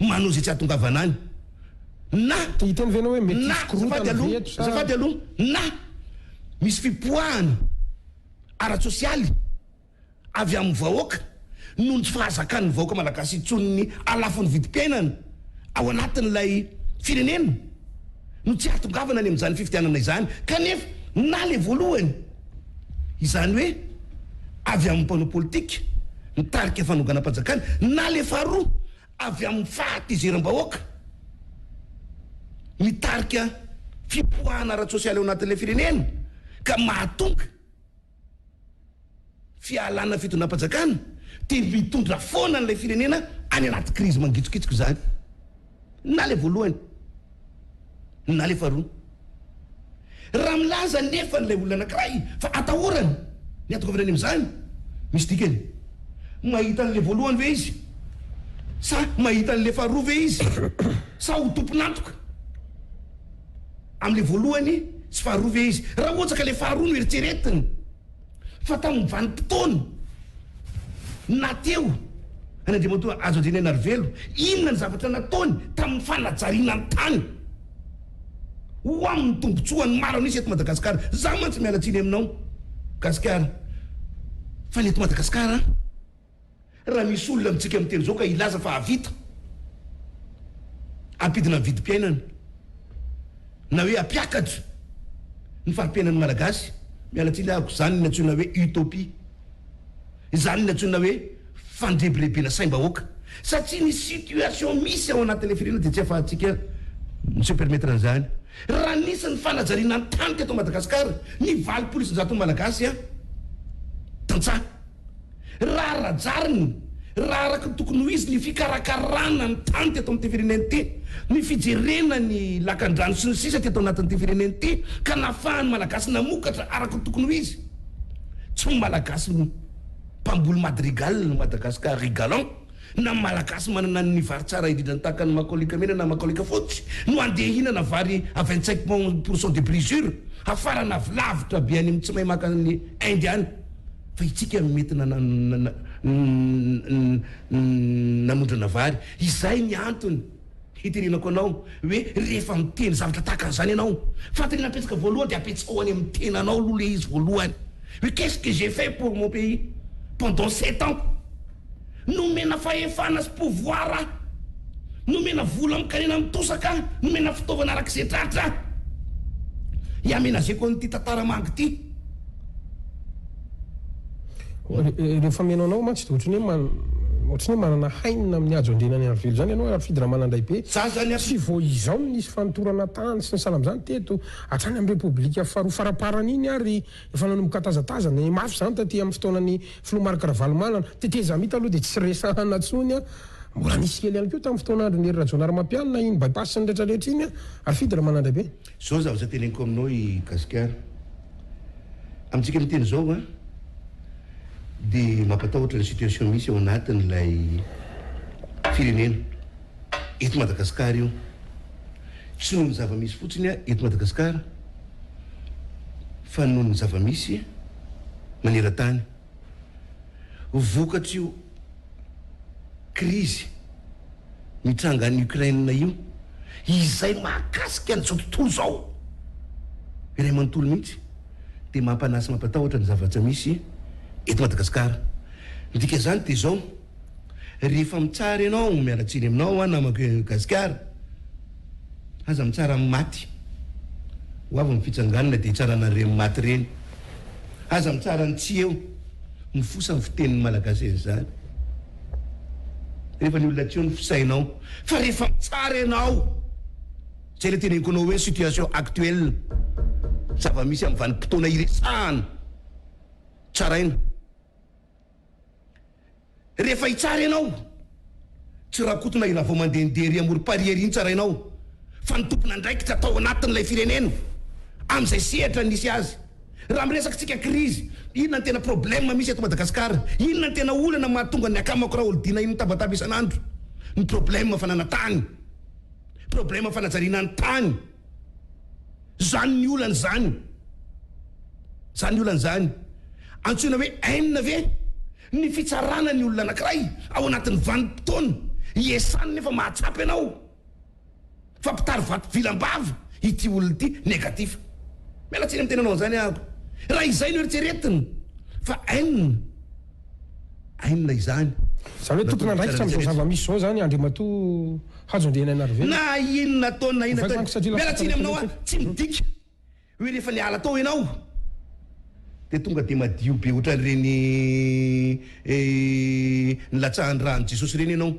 manao izay tsy hahatongavana any na Te hiteny ve ianao hoe mety na hisy azafady korontana ve aloha eto sa. azafady aloha na misy fipoahana ara-tsosialy avy amin'ny vahoaka noho ny tsy fahazakan'ny vahoaka malagasy intsony ny halafon'ny vidim-piainana ao anatin'ilay firenena no tsy hahatongavana any amin'izany fifidianana izany kanefa na ilay voalohany izany hoe avy amin'ny mpanao politika mitarika fanonganam-panjakana na ilay faharoa avy amin'ny fahatezeram-bahoaka mitarika fipoahana ara-tsosialy ao anatin'ilay firenena ka mahatonga Fialana fitondram-panjakana dia mitondra foana an'ilay firenena any anaty krizy mangitsokitsoka izany. Na ilay voalohany na ilay faharoa. Raha milaza anefa ilay olona anankiray fa atahorany ny hahatongavany any amin'izany, misy dikany. Mahita an'ilay voalohany ve izy? Sa mahita an'ilay faharoa ve izy? Sa ho tompon'antoka? Amin'ilay voalohany sy faharoa ve izy? Raha ohatra ka ilay faharoa no eritreretiny fa tamin'ny vanim-potoana na teo an'i Andriamatoa Hajo Andrianainarivelo, inona ny zavatra nataony tamin'ny fanajariana ny tany ho amin'ny tombotsoan'ny maro an'isa eto Madagasikara? Izaho mantsy miala tsiny aminao Gasikara fa ny eto Madagasikara Raha misy olona amintsika miteny izao ka hilaza fa hahavita hampidina ny vidim-piainana na hoe hampiakatra ny fari-piainan'ny Malagasy, miala tsiny ahako, izany ny antsoina hoe utopie, izany ny antsoina hoe fandrebirebena saim-bahoaka, satria ny situation misy ao anatin'ilay firenena dia tsy ahafahantsika mi-se permettre an'izany. Raha nisy ny fanajariana ny tany teto Madagasikara, ny 80% Malagasy tantsaha. Raha ara-drariny, raha araka ny tokony ho izy ny fikarakarana ny tany teto amin'ity firenena ity, ny fijerena ny lakan-drano sy ny sisa teto anatin'ity firenena ity ka nahafahan'ny Malagasy namokatra araka ny tokony ho izy. Tsy ho Malagasy mpamboly madrigal ny Madagascar rigalant na Malagasy manana ny vary tsara indrindra tahaka ny makolika mena na makolika fotsy no andeha hihinana vary à 25 pour cent de brisure hafarana avy lavitra be any amin'ny tsy mahay maka any Inde any. Fa itsika no mety nanondrana vary. Izay ny antony hitenenako anao hoe rehefa miteny zavatra tahaka an'izany ianao, fanontaniana apetsaka voalohany dia apetsao any amin'ny tenanao aloha ilay izy voalohany hoe qu'est-ce que j'ai fait pour mon pays pendant sept ans? Nomena fahefana sy pouvoir aho, nomena vola amin-karena mitosaka aho, nomena fitaovana araka izay tratra aho. Hi-aménager-ko an'ity tantara manga ity. Rehefa mihaino anao mantsy dia ohatran'ny hoe ohatran'ny hoe manana haine amin'ny Hajo Andriananiarivelo izany ianao Harifidy Ramanandraibe. Za zany Tsy vao izao no nisy fanotorana tany sy ny sahala amin'izany teto, hatrany amin'ny Repoblika faharoa faraparany iny ary efa nanomboka tazatazana mafy izany taty amin'ny fotoanan'ny Filoha Marc Ravalomanana. Tetezamita aloha dia tsy resahana intsony an! Mbola nisy kely ihany koa tamin'ny fotoan'andron'i Hery Rajaonarimampianina iny bypass sy ny rehetrarehetra iny an! Harifidy Ramanandraibe. Zao zavatra teneniko aminao i Gasikara. Amintsika miteny izao an, dia mampatahotra ny situation misy ao anatin'ilay firenena, eto Madagasikara io. Tsy noho ny zava-misy fotsiny eto Madagasikara fa noho ny zava-misy maneran-tany. Vokatr'io krizy mitranga any Ukraine io, izay mahakasika an'izao tontolo izao iray manontolo mihitsy, dia mampanahy sy mampatahotra ny zavatra misy eto Madagasikara. Ny dikan'izany dia izao, rehefa mitsara ianao, miala tsiny aminao aho namako Gasikara, aza mitsara amin'ny maty, ho avy ny fitsanganana dia hitsarana an'ireny maty ireny. Aza mitsara ny tsy eo. Mifosa ny fitenin'ny Malagasy an'izany. Rehefa ny olona tsy eo ny fisainao. Fa rehefa mitsara ianao, izay ilay teneniko anao hoe situation actuelle, zava-misy amin'ny vanim-potoana iresahana, tsaraina. Rehefa hitsara ianao, tsy Rakoto na i Ravao mandehandeha ery amorom-parihy ery iny tsarainao, fa ny tompon'andraikitra tao anatin'ilay firenena, amin'izay sehatra nisy azy. Raha miresaka tsika krizy, inona ny tena problème misy eto Madagasikara? Inona ny tena olana mahatonga ny akamako Raholdina iny mitabataba isan'andro? Ny problème fananantany, problème fanajariana ny tany. Zany ny olana izany. Zany ny olana izany. Antsoina hoe haine ve ny fitsarana ny olona anankiray ao anatin'ny vanim-potoana iasany nefa mahatsapa ianao fa mpitari vato vilam-bava ity olona ity, negatif. Miala tsiny amin'ny tenanao an'izany ahako. Raha izay no eritreretina fa haine, haine izany. Izany hoe tompon'andraikitra amin'izao zava-misy izao izany Andriamatoa Hajo Andrianainarivelo. Na inona ataony na inona ataony, miala tsiny aminao aho, tsy midika hoe rehefa niala tao ianao dia tonga dia madio be ohatran'ireny nilatsahan'ny ràn'i Jesosy ireny ianao.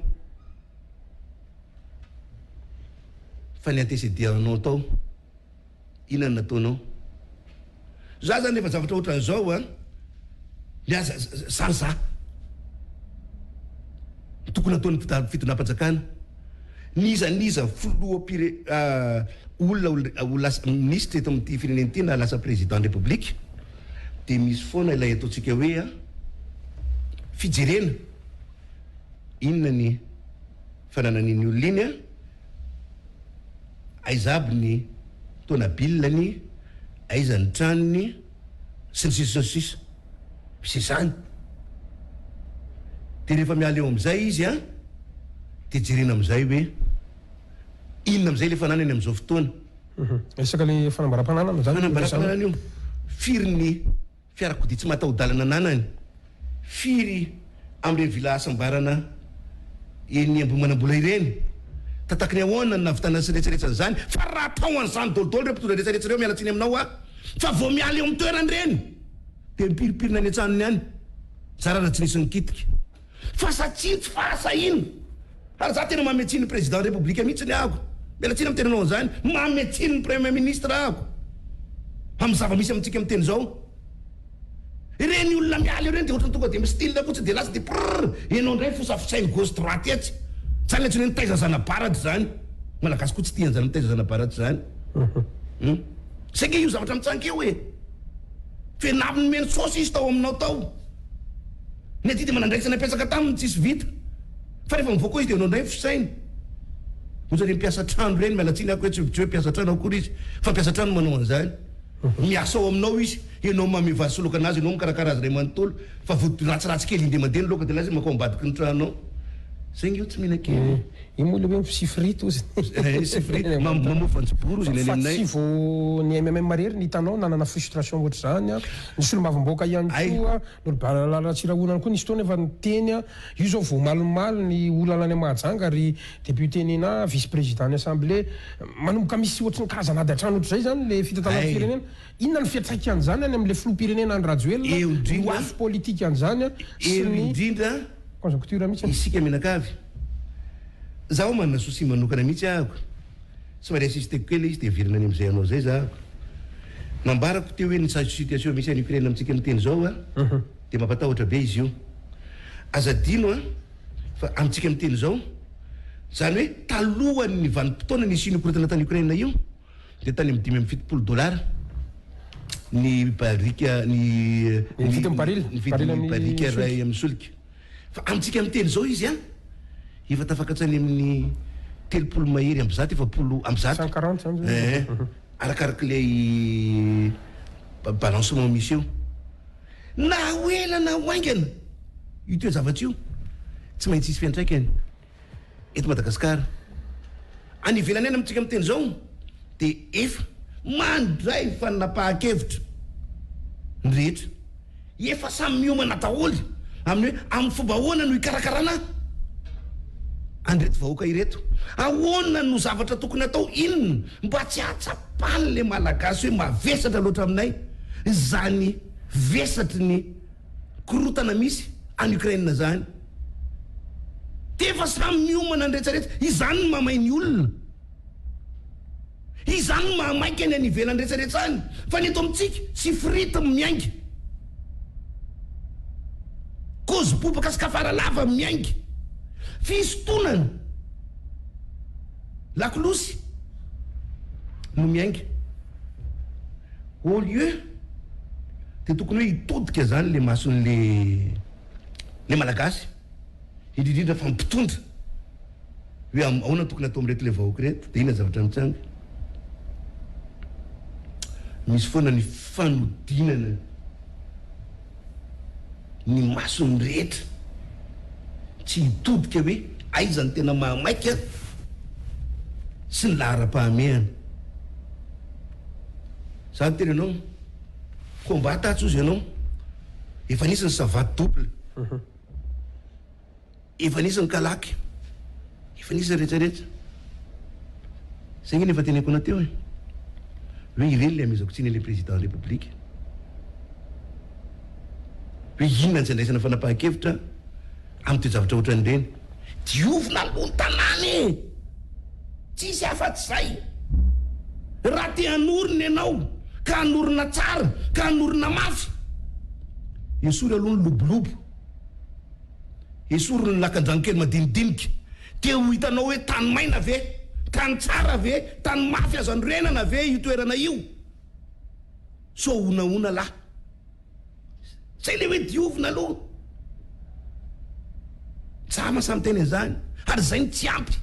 Fa ny antecedent-nao tao, inona no nataonao? Za zany rehefa zavatra ohatran'izao an, miaza zany za. Ny tokony ataon'ny fitondram-panjakana, n'iza n'iza filoham-pire olona ho lasa minisitra eto amin'ity firenena ity na lasa président ny république dia misy foana ilay ataontsika hoe fijerena inona ny fananan'iny olona iny an, aiza aby ny tônabilany, aiza ny tranony, sy ny sisa sy ny sisa. Misy izany. Dia rehefa miala eo amin'izay izy an, dia jerena amin'izay hoe inona amin'izay ilay fananany amin'izao fotoana. Resaka ilay fanambaram-pananana izany no resahana. Fanambaram-pananana io. Firy ny fiarakodia tsy mataho-dalana ananany? Firy amin'ireny villa hasambarana eny Ambohimanambola ireny? Tataky ny ahoana no nahavitana sy rehetrarehetra an'izany? Fa raha atao an'izany dolidoly ireo mpitondra rehetrarehetra ireo, miala tsiny aminao aho, fa vao miala eo amin'ny toerany ireny dia mipirimpirina any an-tranony any, zara raha tsy nisy nikitika. Fa satria tsy fahasahiana. Ary za tena manome tsiny ny président république mihitsy ny ahako. Miala tsiny amin'ny tenanao an'izany. Manome tsiny ny premier ministre ahako. Amin'ny zava-misy amintsika miteny izao. Ireny olona miala eo ireny dia ohatran'ny tonga dia mi-style fotsiny dia lasa dia prrr. Enao indray fosafosain'ny gauche droite etsy. Zany antsoina hoe mitaiza zana-baratra izany. Malagasy koa tsy tia an'izany mitaiza zana-baratra izany. Hum. Saingy io zavatra mitranga io e. Fenapy nomeny saosy izy tao aminao tao. Ny adidy aman'andraikitra napetraka taminy tsisy vita. Fa rehefa mivoaka ao izy dia enao indray ny fisaina. Ohatra ireny mpiasa trano ireny, miala tsiny ako hoe tsy hoe mpiasa trano akory izy, fa mpiasa trano manao an'izany. Miasa ao aminao izy, enao manome vary sy laoka anazy, enao mikarakara azy iray manontolo, fa vao ratsiratsy kely indray mandeha ny laoka dia lasa izy mankao ambadiky ny trano ao. Zay nge io tsy mihinan-kena e. Io moa le hoe misifrity ozy. Eh, sifrity, mamoa voanjobory ozy ny any aminay. Fa tsy vao ny MMM irery no hitanao nanana frustration ohatr'izany an. Ny solombavambahoaka ihany koa, Norobalala Ratsirahonana koa nisy fotoana efa niteny an. Io izao vao omalimaly ny olana any Mahajanga ry député Nina, vice président ny assemblée. Manomboka misy ohatry ny karazana ady an-trano ohatr'izay izany le fitantanana ny firenena. Inona no fiantraikan'izany any amin'ilay filoham-pirenena Andry Rajoelina, ny ho avy politikan'izany sy ny conjoncture mihitsy. Isika mianakavy. Zaho manana souci manokana mihitsy ahako. Somary insisteko kely ilay izy dia averina any amin'izay anao izay zahako. Nambarako teo hoe ny situation misy any Ukraine amintsika miteny izao a, dia mampatahotra be izy io. Aza adino a, fa amintsika miteny izao, izany hoe talohan'ny vanim-potoana nisian'io korontana tany Ukraine io, dia tany amin'ny 75 dollars ny barika ny ny vidin'ny baril ny vidin'ny barika iray amin'ny solika fa amintsika miteny izao izy an efa tafakatra any amin'ny 130 140 140 zany eh arakaraka ilay balancement misy eo na ho ela na ho haingana io toe-javatra io tsy maintsy hisy fiantraikany eto Madagasikara. Any ivelany any amintsika miteny izao dia efa mandray fanapahan-kevitra ny rehetra. Efa samy miomana daholo amin'ny hoe amin'ny fomba ahoana no hikarakarana an'ireto vahoaka ireto. Ahoana no zavatra tokony atao, inona mba tsy hahatsapan'ilay Malagasy hoe mavesatra loatra aminay izany vesatry ny Korontana misy any Ukraine zany. Dia efa samy miomana ny rehetra rehetra. Izany no mahamay ny olona. Izany no mahamaika ny any ivelany rehetra rehetra any. Fa ny eto amintsika, sy frite miainga. Kozy bobaka sy kafara lava miainga. Fisintonana. Lakolosy no miainga. Au lieu dia tokony hoe hitodika zany le mason'le le malagasy indrindrindra fa mpitondra hoe ahoana tokony atao amin'ireto le vahoaka ireto dia inona zavatra mitranga? Misy foana ny fanodinana ny mason'ny rehetra tsy hitodika hoe aiza ny tena mahamaika sy ny laharam-pahamehana. Za niteny anao, combat tatsy ozy ianao, efa nisy ny savate double, efa nisy ny kalaky, efa nisy ny rehetra rehetra. Zay nge ny efa teneniko anao teo e, hoe ireny le amezako tsiny an'le président république, hoe inona ny tsy andraisana fanapahan-kevitra amin'ny toe-javatra ohatran'ireny. Diovina aloha ny tanàna e! Tsisy afa-tsy izay. Raha te hanorina ianao, ka hanorina tsara, ka hanorina mafy, esory aloha ny lobolobo, esory ny lakandrano kely madinidinika, dia ho hitanao hoe tany maina ve, tany tsara ve, tany mafy azo anorenana ve io toerana io? Sao honahona lahy. Zay le hoe diovina aloha. Jama samy miteny an'izany ary izay no tsy ampy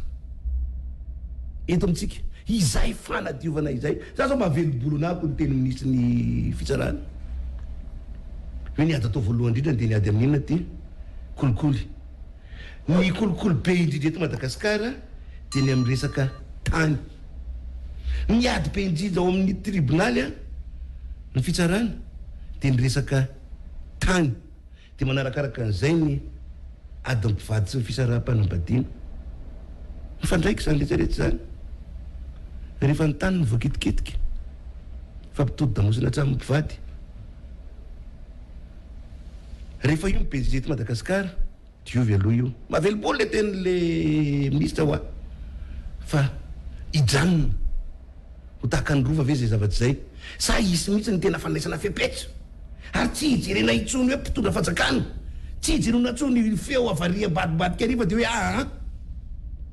eto amintsika. Izay fanadiovana izay. Za zao mahavelom-bolo anah ko niteny minisitry ny fitsarana hoe ny ady atao voalohany indrindra dia ny ady amin'ny inona ty? Kolikoly. Ny kolikoly be indrindra eto Madagasikara dia ny amin'ny resaka tany. Ny ady be indrindra ao amin'ny tribonaly an, ny fitsarana dia ny resaka tany. Dia manarakaraka an'izay ny adin'ny mpivady sy ny fisaraham-panambadiana. Mifandraika izany rehetra rehetra izany. Rehefa ny tany no voakitikitika, fampitodi-damosina hatramin'ny mpivady. Rehefa io ny BG eto Madagasikara, diovy aloha io. Mahavelom-bolo le tenin'le minisitra hoa fa hijanona ho tahaka ny rova ve izay zavatra izay? Sa hisy mihitsy ny tena fandraisana fepetra? Ary tsy hijerena intsony hoe mpitondra fanjakana, tsy hijerena intsony feo avy ary ambadimbadika ary fa dia hoe aa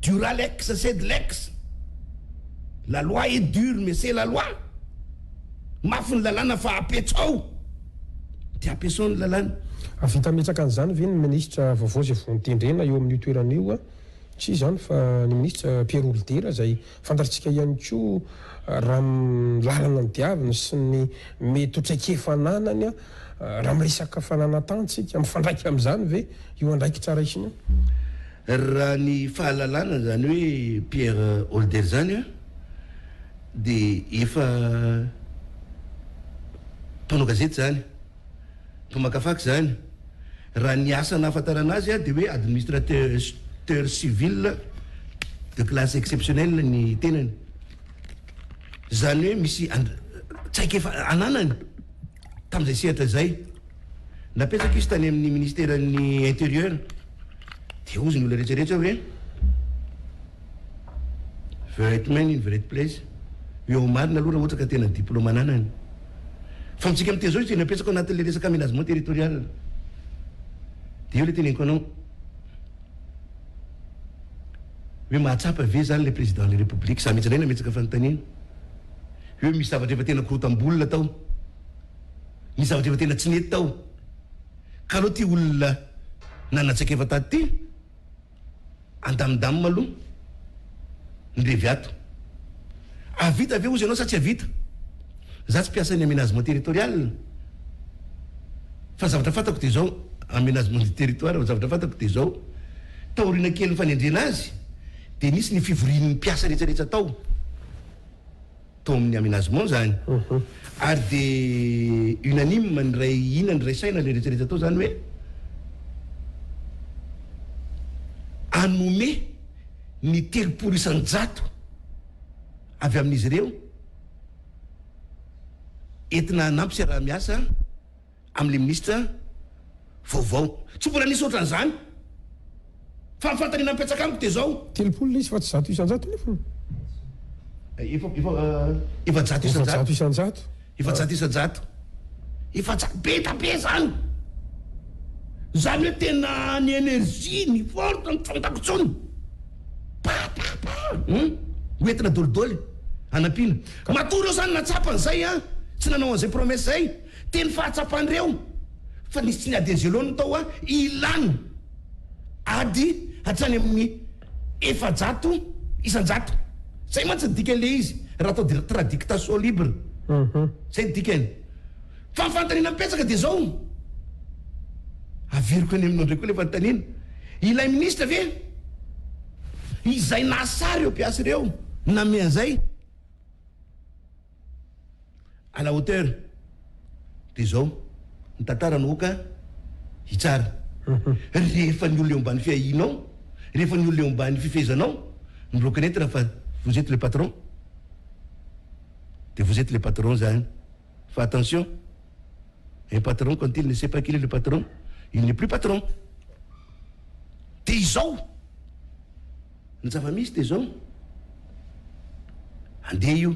dura lex sed lex, la loi est dure mais c'est la loi. Mafy ny lalàna fa apetsao dia ampiasao ny lalàna. Hahavita hametraka an'izany ve ny minisitra vaovao izay vao notendrena eo amin'io toerana io? Tsy izany fa ny minisitra Pierre Holidera izay fantatritsika ihany koa raha ny lalana nodiaviny sy ny mety ho traikefa ananany raha miresaka fananan-tany tsika, mifandraika amin'izany ve io andraikitra raisiny io? Raha ny fahalalana izany hoe Pierre Holder izany an, dia efa mpanao gazety izany, mpamakafaka izany. Raha ny asa nahafantarana azy dia hoe administrateur civil de classe exceptionnelle ny tenany. Izany hoe misy traikefa ananany tamin'izay sehatra izay. Napetraka izy tany amin'ny ministeran'ny interieur dia hozy ny olona rehetra rehetra hoe the right man in the right place, eo marina aloha raha ohatra ka tena diplôme ananany. Fa amintsika miteny izao izy dia napetraka ao anatin'ilay resaka aménagement territorial. Dia eo ilay teneniko anao hoe mahatsapa ve izany ilay président de la république, za mihitsy indray nametraka fanontaniana hoe misy zavatra efa tena korotam-bolona tao. Ny zavatra efa tena tsy nety tao. Ka aleo ty olona nanatsaika efa tato ty andamindamina aloha ny revy ato. Ahavita ve ozy ianao sa tsy ahavita? Za tsy mpiasan'ny aménagement territorial fa ny zavatra fantako dia izao, aménagement du territoire, fa ny zavatra fantako dia izao, taoriana kelin'ny fanendrena azy dia nisy ny fivorian'ny mpiasa rehetra rehetra tao. tao amin'ny aménagement zany ary de unanime niray hina niray saina le rehetra rehetra tao zany hoe hanome ny 30 isan-jato avy amin'izy ireo entina hanampy sy araha-miasa amin'ilay minisitra vaovao. Tsy mbola nisy ohatran'izany. Fa ny fanontaniana mipetraka amiko dia izao. 30 ilay izy fa tsy 100% nefa. Efa, efa, 400 isan-jato. 400 isan-jato. 400 isan-jato. 400, be da be izany. Izany hoe tena ny énergie, ny force, ny tsy fantako intsony. Pa, pa, pa. Hum, ho entina dolidoly hanampiana. Matoa ireo izany nahatsapa an'izay an, tsy nanao an'izay promesse izay. Teny fahatsapan'ireo fa nisy tsy niady an'Zelone tao a ilany ady hatrany amin'ny 400%. Zay mantsy ny dikan'ilay izy raha atao tradictation libre. Zay ny dikany. Fa ny fanontaniana mipetraka dia zao, averiko any aminao indray koa ilay fanontaniana, ilay minisitra ve izay nahasary ireo mpiasa ireo nanome an'izay? À la hauteur dia izao ny tantara no oka hitsara. Rehefa ny olona eo ambany fiahianao, rehefa ny olona eo ambany fifehezanao no reconnaître fa vous êtes le patron dia vous êtes le patron zany. Fa attention, un patron quand il ne sait pas qu'il est le patron, il n'est plus patron. Dia izao. Ny zava-misy dia izao, andeha io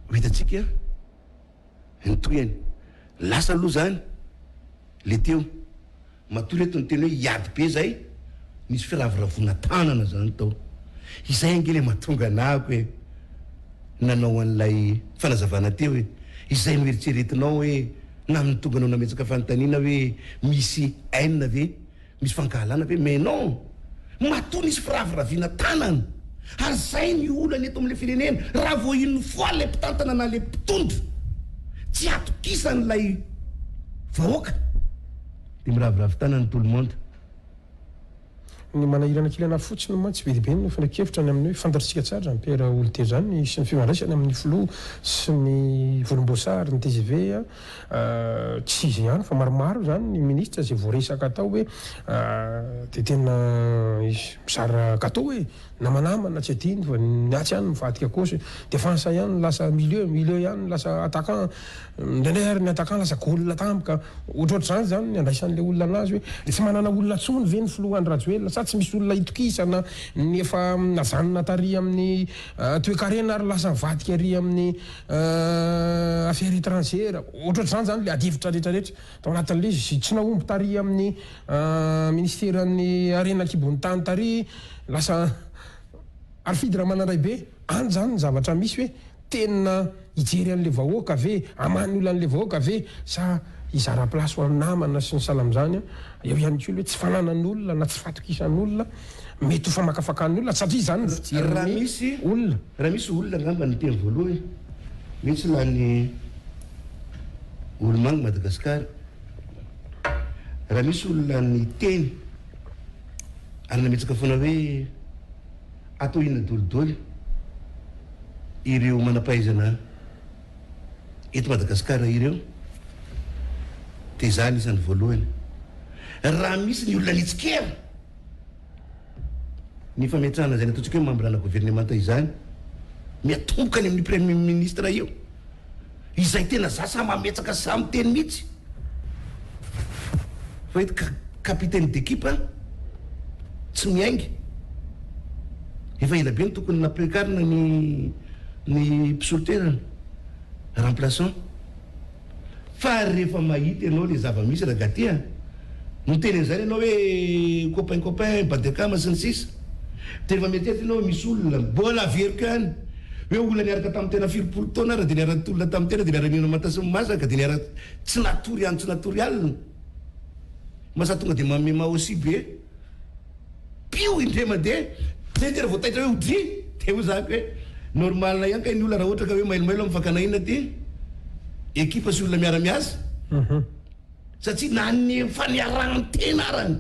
ho hitantsika ny tohiny. Lasa aloha izany le teo, matoa reto niteny hoe hiady be zay, nisy firavoravoana tanana zany tao. Izay ange le mahatonga anahako e, nanao an'ilay fanazavana teo e, izay noeritreretinao hoe na ny tonga anao nametraka fanontaniana hoe misy haine ve? Misy fankahalana ve? Mais non! Matoa nisy firaviraviana tanana! Ary zay ny olana eto amin'ilay firenena, raha vao une fois ilay mpitantana na ilay mpitondra tsy atokisan'ilay vahoaka dia miraviravy tanana tout le monde. Ny manahirana kely anahy fotsiny mantsy be dia be ny fanehoan-kevitra ny amin'ny hoe fantatr'isika tsara izany Pierre Holder izany sy ny fifandraisany amin'ny filoha sy ny volomboasary, ny tgv. Tsy izy ihany fa maromaro izany ny ministra izay voaresaka tao hoe dia tena mizara gateau e! Namanamana tsy adino fa ny atsy ihany mivadika gauche, defense ihany no lasa milieu, milieu ihany no lasa attaquant, indraindray ary ny attaquant lasa goal tampoka, ohatrohatr'izany izany ny andraisan'ilay olona anazy hoe dia tsy manana olona intsony ve ny filoha Andry Rajoelina sa tsy misy olona itokisana ny efa najanona tary amin'ny toekarena ary lasa nivadika ary amin'ny Affaires étrangères, ohatrohatr'izany izany ilay adihevitra rehetra rehetra tao anatin'ilay izy, tsy nahomby tary amin'ny ministeran'ny harena an-kibon'ny tany tary, lasa Harifidy Ramanandraibe, any izany ny zavatra misy hoe tena hijery an'ilay vahoaka ve, hamaha ny olan'ilay vahoaka ve sa hizara place ho an'ny namana sy ny sahala amin'izany, eo ihany koa ilay hoe tsy fananan'olona na tsy fahatokisan'olona. Mety ho famakafakan'ny olona satria izany ny fijerin'ny olona. Raha misy olona angamba niteny voalohany hoe tsy lany olomanga Madagascar. Raha misy olona niteny ary nametsaka foana hoe atao inona dolidoly ireo manam-pahaizana eto Madagasikara ireo dia izaho anisan'ny voalohany. Raha misy ny olona nitsikera ny fametrahana izay nataontsika hoe membre-na governemanta izany, miatomboka any amin'ny Premier ministre io, izay tena za sahy mametsaka sahy miteny mihitsy fa hoe capitaine d'équipe tsy miainga, efa ela be no tokony nampiakarina ny ny mpisolo toerana, remplaçant. Fa rehefa mahita ianao le zava-misy ragaty a, miteny an'izany ianao hoe copain copain, bady akama sy ny sisa De rehefa mieritreritra ianao hoe misy olona, mbola averiko ihany, hoe olona niaraka tamin'ny tena firompolo taona ary dia niara-nitolona tamin'ny tena dia niara-nihinana manta sy masaka dia niara tsy natory andro tsy natory alina, masa tonga dia manome maosi be. Pio indray mandeha, zay tena vao taitra hoe odry, dia hoy zako hoe normal ihany kay ny olona raha ohatra ka hoe mailomailo amin'ny fakana inona ty ekipa sy olona miara miasa satria na ny efa niarahan-tena arany.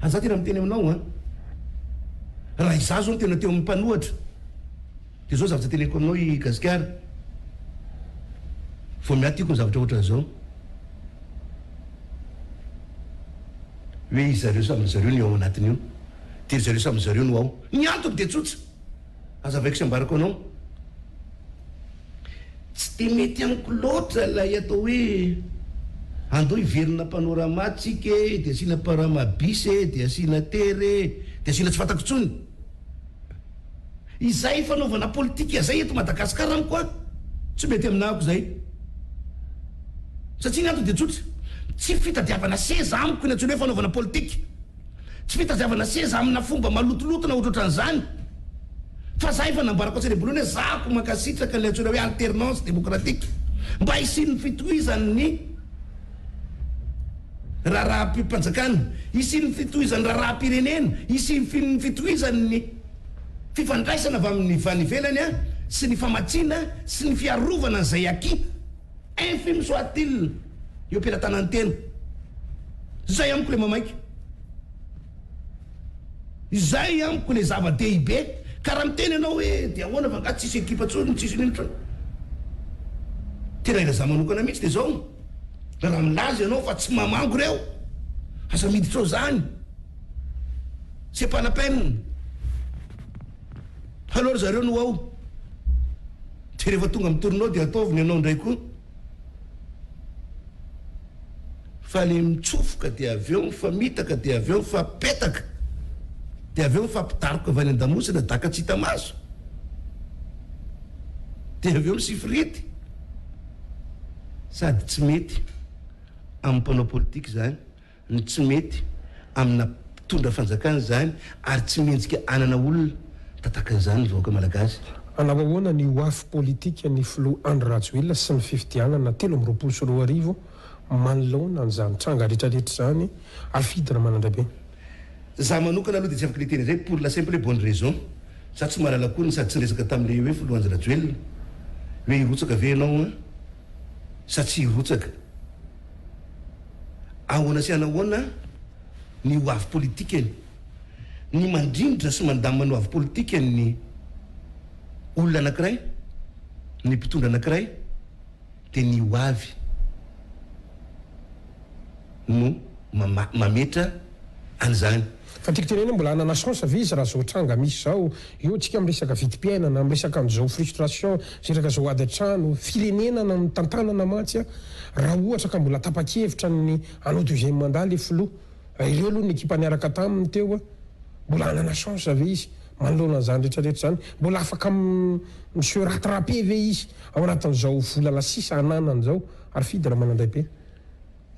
Ary za tena miteny aminao an, raha izaho zao no tena teo amin'ny mpanohatra dia zao zavatra teneniko aminao i Gasikara, vao miahy tiako ny zavatra ohatran'izao. Hoe zareo samy zareo no ao anatin'io, dia ry zareo samy zareo no ao. Ny antony dia tsotra, hazavaiko sy ambarako anao. Tsy dia mety amiko loatra ilay atao hoe andao hiverina panorama tsika e, dia asiana parama bis e, dia asiana ter e, dia asiana tsy fantako intsony. Izay fanaovana politika izay eto Madagascar amiko an, tsy mety aminahako izay. Satria ny antony dia tsotra, tsy fitadiavana seza amiko ny antsoina hoe fanaovana politika. Tsy fitadiavana seza amina fomba malotoloto na ohatrohatran'izany. Fa za efa nambarako hatrany am-boalohany hoe zako mankasitraka ilay antsoina hoe alternance démocratique mba hisian'ny fitohizan'ny raharaham-panjakana, hisian'ny fitohizan'ny raharaham-pirenena, hisian'ny fitohizan'ny fifandraisana avy amin'ny any ivelany sy ny famatsiana sy ny fiarovana an'izay acquis, infime soit-il, eo am-pelatanan'ny tena. Izay amiko ilay mamaika. Izay amiko ilay zava-dehibe. Ka raha miteny ianao hoe dia ahoana fa angaha tsisy ekipa intsony, tsisy inona intsony. Tena ilay za manokana mihitsy dia izao. Raha milaza ianao fa tsy mamango ireo, aza miditra ao izany. C'est pas la peine. Aleo ry zareo no ao. Dia rehefa tonga amin'ny tournoi dia ataovy ny anao indray koa. Fa le mitsofoka dia avy eo mifamitaka dia avy eo mifapetaka dia avy eo mifampidaroka avy any an-damosina daka tsy hita maso dia avy eo misifirity. Sady tsy mety amin'ny mpanao politika izany no tsy mety amina mpitondra fanjakana izany ary tsy mendrika hanana olona tatakan'izany ny vahoaka malagasy. Hanao ahoana ny ho avy politika ny filoha Andry Rajoelina sy ny fifidianana 2023 manoloana an'izany tranga rehetrarehetra izany Alfred Ramanandraibe. Za manokana aloha dia tsy afaka niteny an'izay pour la simple et bonne raison, za tsy mahalala akory sady tsy niresaka tamin'ilay hoe filoha Andry Rajoelina hoe hirotsaka ve ianao an sa tsy hirotsaka. Ahoana sy anahoana ny ho avy politikany? Ny mandrindra sy mandamina ny ho avy politikan'ny olona anankiray, ny mpitondra anankiray dia ny ho avy no mametra an'izany. Fa tiako tenenina mbola hanana chance ve izy raha zao tranga misy zao, eo tsika miresaka vidim-piainana, miresaka an'izao frustration, miresaka zao ady an-trano, firenena no tantanana mantsy a, raha ohatra ka mbola tapa-kevitra ny hanao deuxième mandat le filoha, ireo aloha ny ekipa niaraka taminy teo a, mbola hanana chance ve izy manoloana an'izany rehetra rehetra izany, mbola afaka mi se rattraper ve izy ao anatin'izao volana sisa ananany izao, ary fidy Ramanandraibe.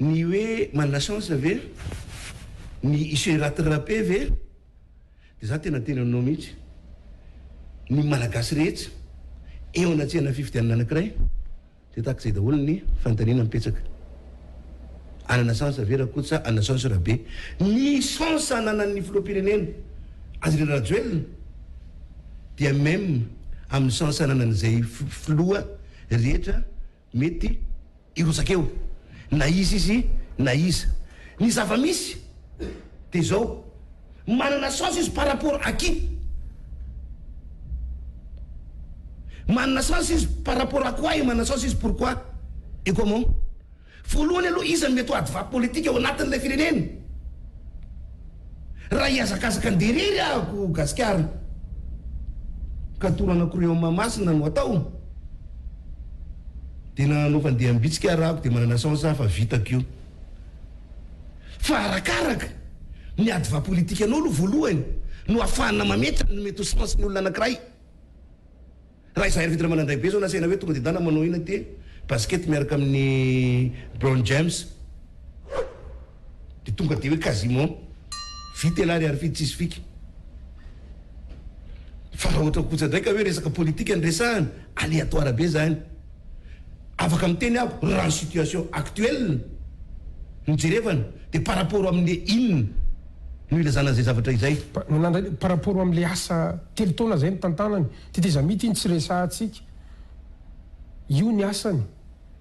Ny hoe manana chance ve? Ny hi se rattraper ve? Dia za tena miteny aminao mihitsy, ny Malagasy rehetra eo anatrehanà fifidianana anankiray dia tahaka izay daholo ny fanontaniana mipetsaka. Hanana chance ve Rakoto sa hanana chance Rabe? Ny chance ananan'ny filoham-pirenena Andry Rajoelina dia même amin'ny chance ananan'izay filoha rehetra Mety hirotsaka eo. Na iza izy na iza. Ny zava-misy dia izao, manana chance izy par rapport à qui? Manana chance izy par rapport à quoi et manana chance izy pourquoi et comment? Voalohany aloha, iza no mety ho adva politika ao anatin'ilay firenena? Raha hihazakazaka andeha irery ahako Gasikara ka tour anankiroa eo Mahamasina no atao dia nanao fandeham-bitsika ary ahako dia manana chance aho fa vitako io. Fa arakaraka ny adva politikanao aloha voalohany no ahafahana mametra ny mety ho chance ny olona anankiray. Raha izahay ry Ramanandraibe zao nasaina hoe tonga dia dana manao inona ty basket miaraka amin'i Brown James dia tonga dia hoe quasiment vita ialahy ry Arfidy tsisy fika. Fa raha ohatra kosa indray ka hoe resaka politika no resahana, aléatoire be zany. Afaka miteny aho raha ny situation actuelle no jerevana dia par rapport amin'le inona no ilazana an'izay zavatra izay. Par rapport amin'le asa telo taona zay nitantanany, Tetezamita iny tsy resahantsika. Io ny asany,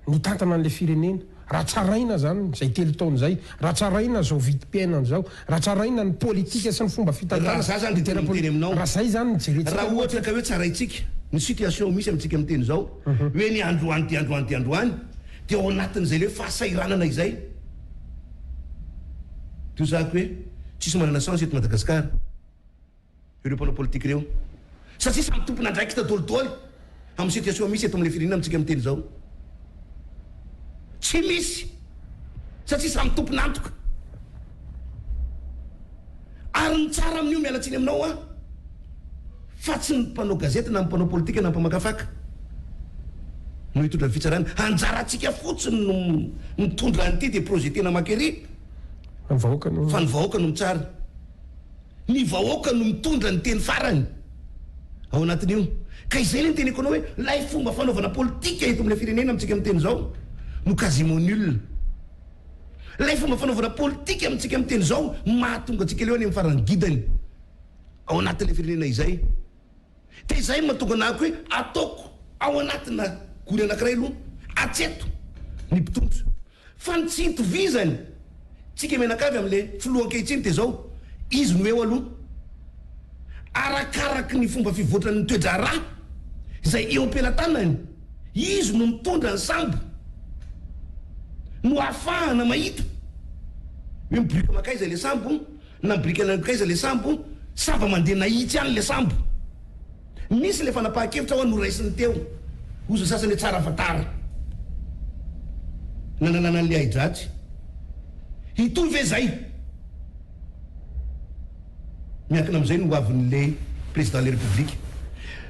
nitantana an'ilay firenena. Raha tsaraina zany izay telo taona izay, raha tsaraina izao vidim-piainana izao, raha tsaraina ny politika sy ny fomba fitantanana, Raha za zany dia tena miteny aminao, raha zay zany no jerentsika raha ohatra ka hoe tsaraintsika ny situation misy amintsika miteny izao, hoe ny androany dia androany dia androany, dia ao anatin'izay le hoe fahasahiranana izay, dia ho zahako hoe tsisy manana chance eto Madagasikara. Ireo mpanao politika ireo satria samy tompon'andraikitra dolidoly amin'ny situation misy eto amin'ilay firenena amintsika miteny izao. Tsy misy satria samy tompon'antoka. Ary ny tsara amin'io miala tsiny aminao aho fa tsy ny mpanao gazety na ny mpanao politika na ny mpamakafaka no hitondra ny fitsarana. Anjarantsika fotsiny no mitondra an'ity dia projet tena makery Fa ny vahoaka no. Fa ny vahoaka no mitsara. Ny vahoaka no mitondra ny teny farany ao anatin'io. Ka izay ilay niteneko anao hoe ilay fomba fanaovana politika eto amin'ilay firenena amintsika miteny izao no quasiment nul. Ilay fomba fanaovana politika amintsika miteny izao mahatonga antsika leo any amin'ny faran'ny gidany ao anatin'ilay firenena izay. Dia izay no mahatonga anahako hoe ataoko ao anatina gony anankiray aloha hatreto ny mpitondra. Fa ny tsy itovizany tsika mianakavy amle filoha ankehitriny dia zao, izy no eo aloha. Arakaraky ny fomba fivoatran'ny toe-draharaha izay eo am-pelatanany, izy no mitondra ny sambo no ahafahana mahita hoe mibirioka mankaiza ilay sambo na mibirioka nankaiza ilay sambo, sa va mandeha nahitsy any ilay sambo. Misy ilay fanapahan-kevitra hoa noraisiny teo, hozy ny sasany hoe tsara fa tara. Nanalana an'ilay ahi-dratsy. Hitohy ve izay? Miankina amin'izay ny hoavin'ilay Président de la République.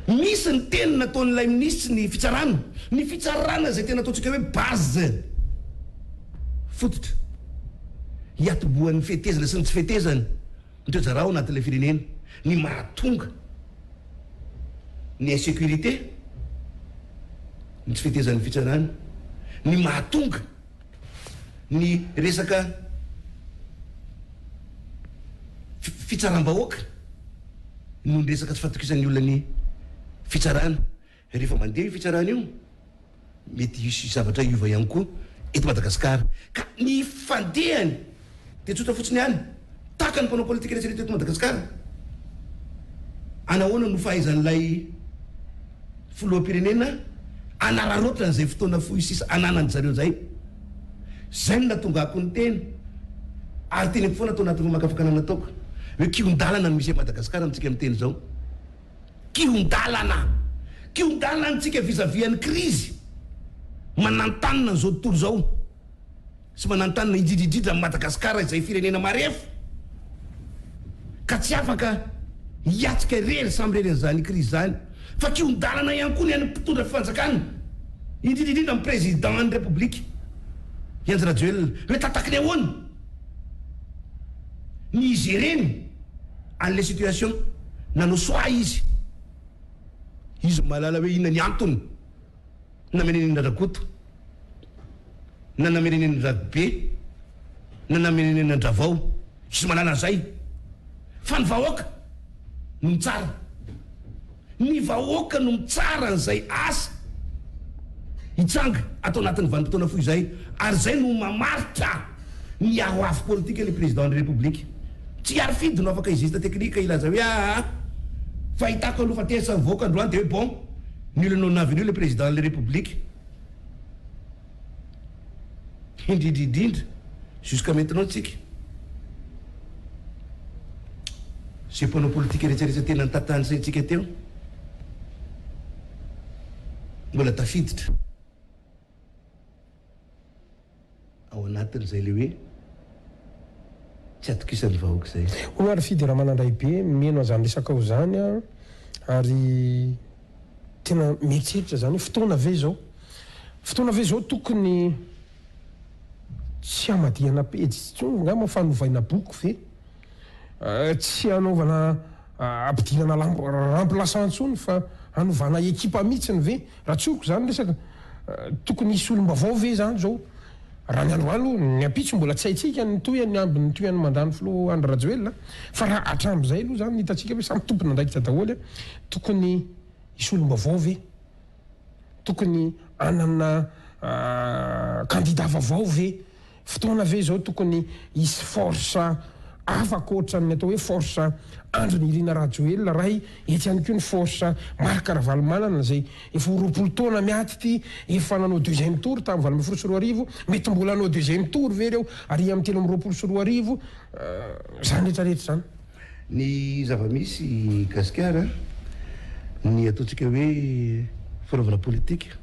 Misy ny teny nataon'ilay minisitry ny fitsarana, ny fitsarana izay tena ataontsika hoe base, fototra, hiatombohan'ny fetezana sy ny tsy fetezana. Ny toe-draharaha ao anatin'ilay firenena, ny mahatonga ny insécurité, ny tsy fetezan'ny fitsarana, ny mahatonga ny resaka fitsaram-bahoaka noho ny resaka tsy fahatokisan'ny olona ny fitsarana. Rehefa mandeha io fitsarana io, mety hisy zavatra hiova ihany koa eto Madagasikara. Ka ny fandehany dia tsotra fotsiny ihany, tahaka ny mpanao politika rehetra rehetra eto Madagasikara. Anahoana no fahaizan'ilay filoham-pirenena hanararaotra an'izay fotoana fohy sisa ananany zareo izay? Izay no nahatonga ako niteny ary teneniko foana tao anatin'ny famakafakana nataoko hoe kihon-dalana no misy an'i Madagasikara amintsika miteny izao. Kihon-dalana! Kihon-dalana antsika vis-à-vis an'ny krizy manantanina an'izao tontolo izao sy manantanina indrindra indrindra an'i Madagasikara izay firenena marefo ka tsy afaka hiatrika irery samirery an'izany krizy izany fa kihon-dalana ihany koa ny an'ny mpitondra fanjakana indrindra indrindra ny président an'ny Repoblika i Andry Rajoelina hoe tataky ny ahoana ny hi-gérer-ny an'ilay situation, nanao choix izy, izy mahalala hoe inona ny antony nameneniny an-dRakoto, na nameneniny an-dRabe, na nameneniny an-dRavao, izy mahalala an'izay, fa ny vahoaka no mitsara, ny vahoaka no mitsara an'izay asa hitranga ato anatin'ny vanim-potoana fohy izay. Ary izay no mamaritra ny ho avy politika le président ny République. Tsy Harifidy no afaka hi-geste technique hilaza hoe aa fahitako aloha fa tezitra ny vahoaka androany dia hoe bon nul non avenu le président ny République. Indrindra indrindra jusqu'à maintenant tsika izay mpanao politika rehetra rehetra tena nitantan'ny saintsika teo mbola tafiditra. Ao anatin'izay le hoe tsy atokisan'ny vahoaka izay. Hoy ary Fidy Ramanandraibe, mino an'izany resakao izany aho ary tena mieritreritra izany hoe fotoana ve izao? Fotoana ve izao tokony tsy hamadihana pejy intsony angamba fa novaina boky ve? Tsy hanaovana hampidirana remplaçant intsony fa hanovana ekipa mihitsiny ve? Raha tsoriko izany resaka, tokony hisy olom-baovao ve izany izao? Raha ny androany aloha, ny ampitso mbola tsy haintsika ny tohiny ambin'ny tohiny mandat-n'ny filoha Andry Rajoelina, fa raha hatramin'izay aloha izany ny hitantsika hoe samy tompon'andraikitra daholo, tokony hisy olom-baovao ve? Tokony hanana kandida vaovao ve? Fotoana ve izao tokony hisy force hafa ankoatra ny atao hoe force Andry Nirina Rajoelina ray, etsy ihany koa ny force Marc Ravalomanana izay efa ho 20 taona miaty ity, efa nanao deuxième tour tamin'ny 2018, mety mbola hanao deuxième tour ve ireo ary amin'ny 2023, izany rehetra rehetra izany. Ny zava-misy Gasikara, ny ataontsika hoe fanaovana politika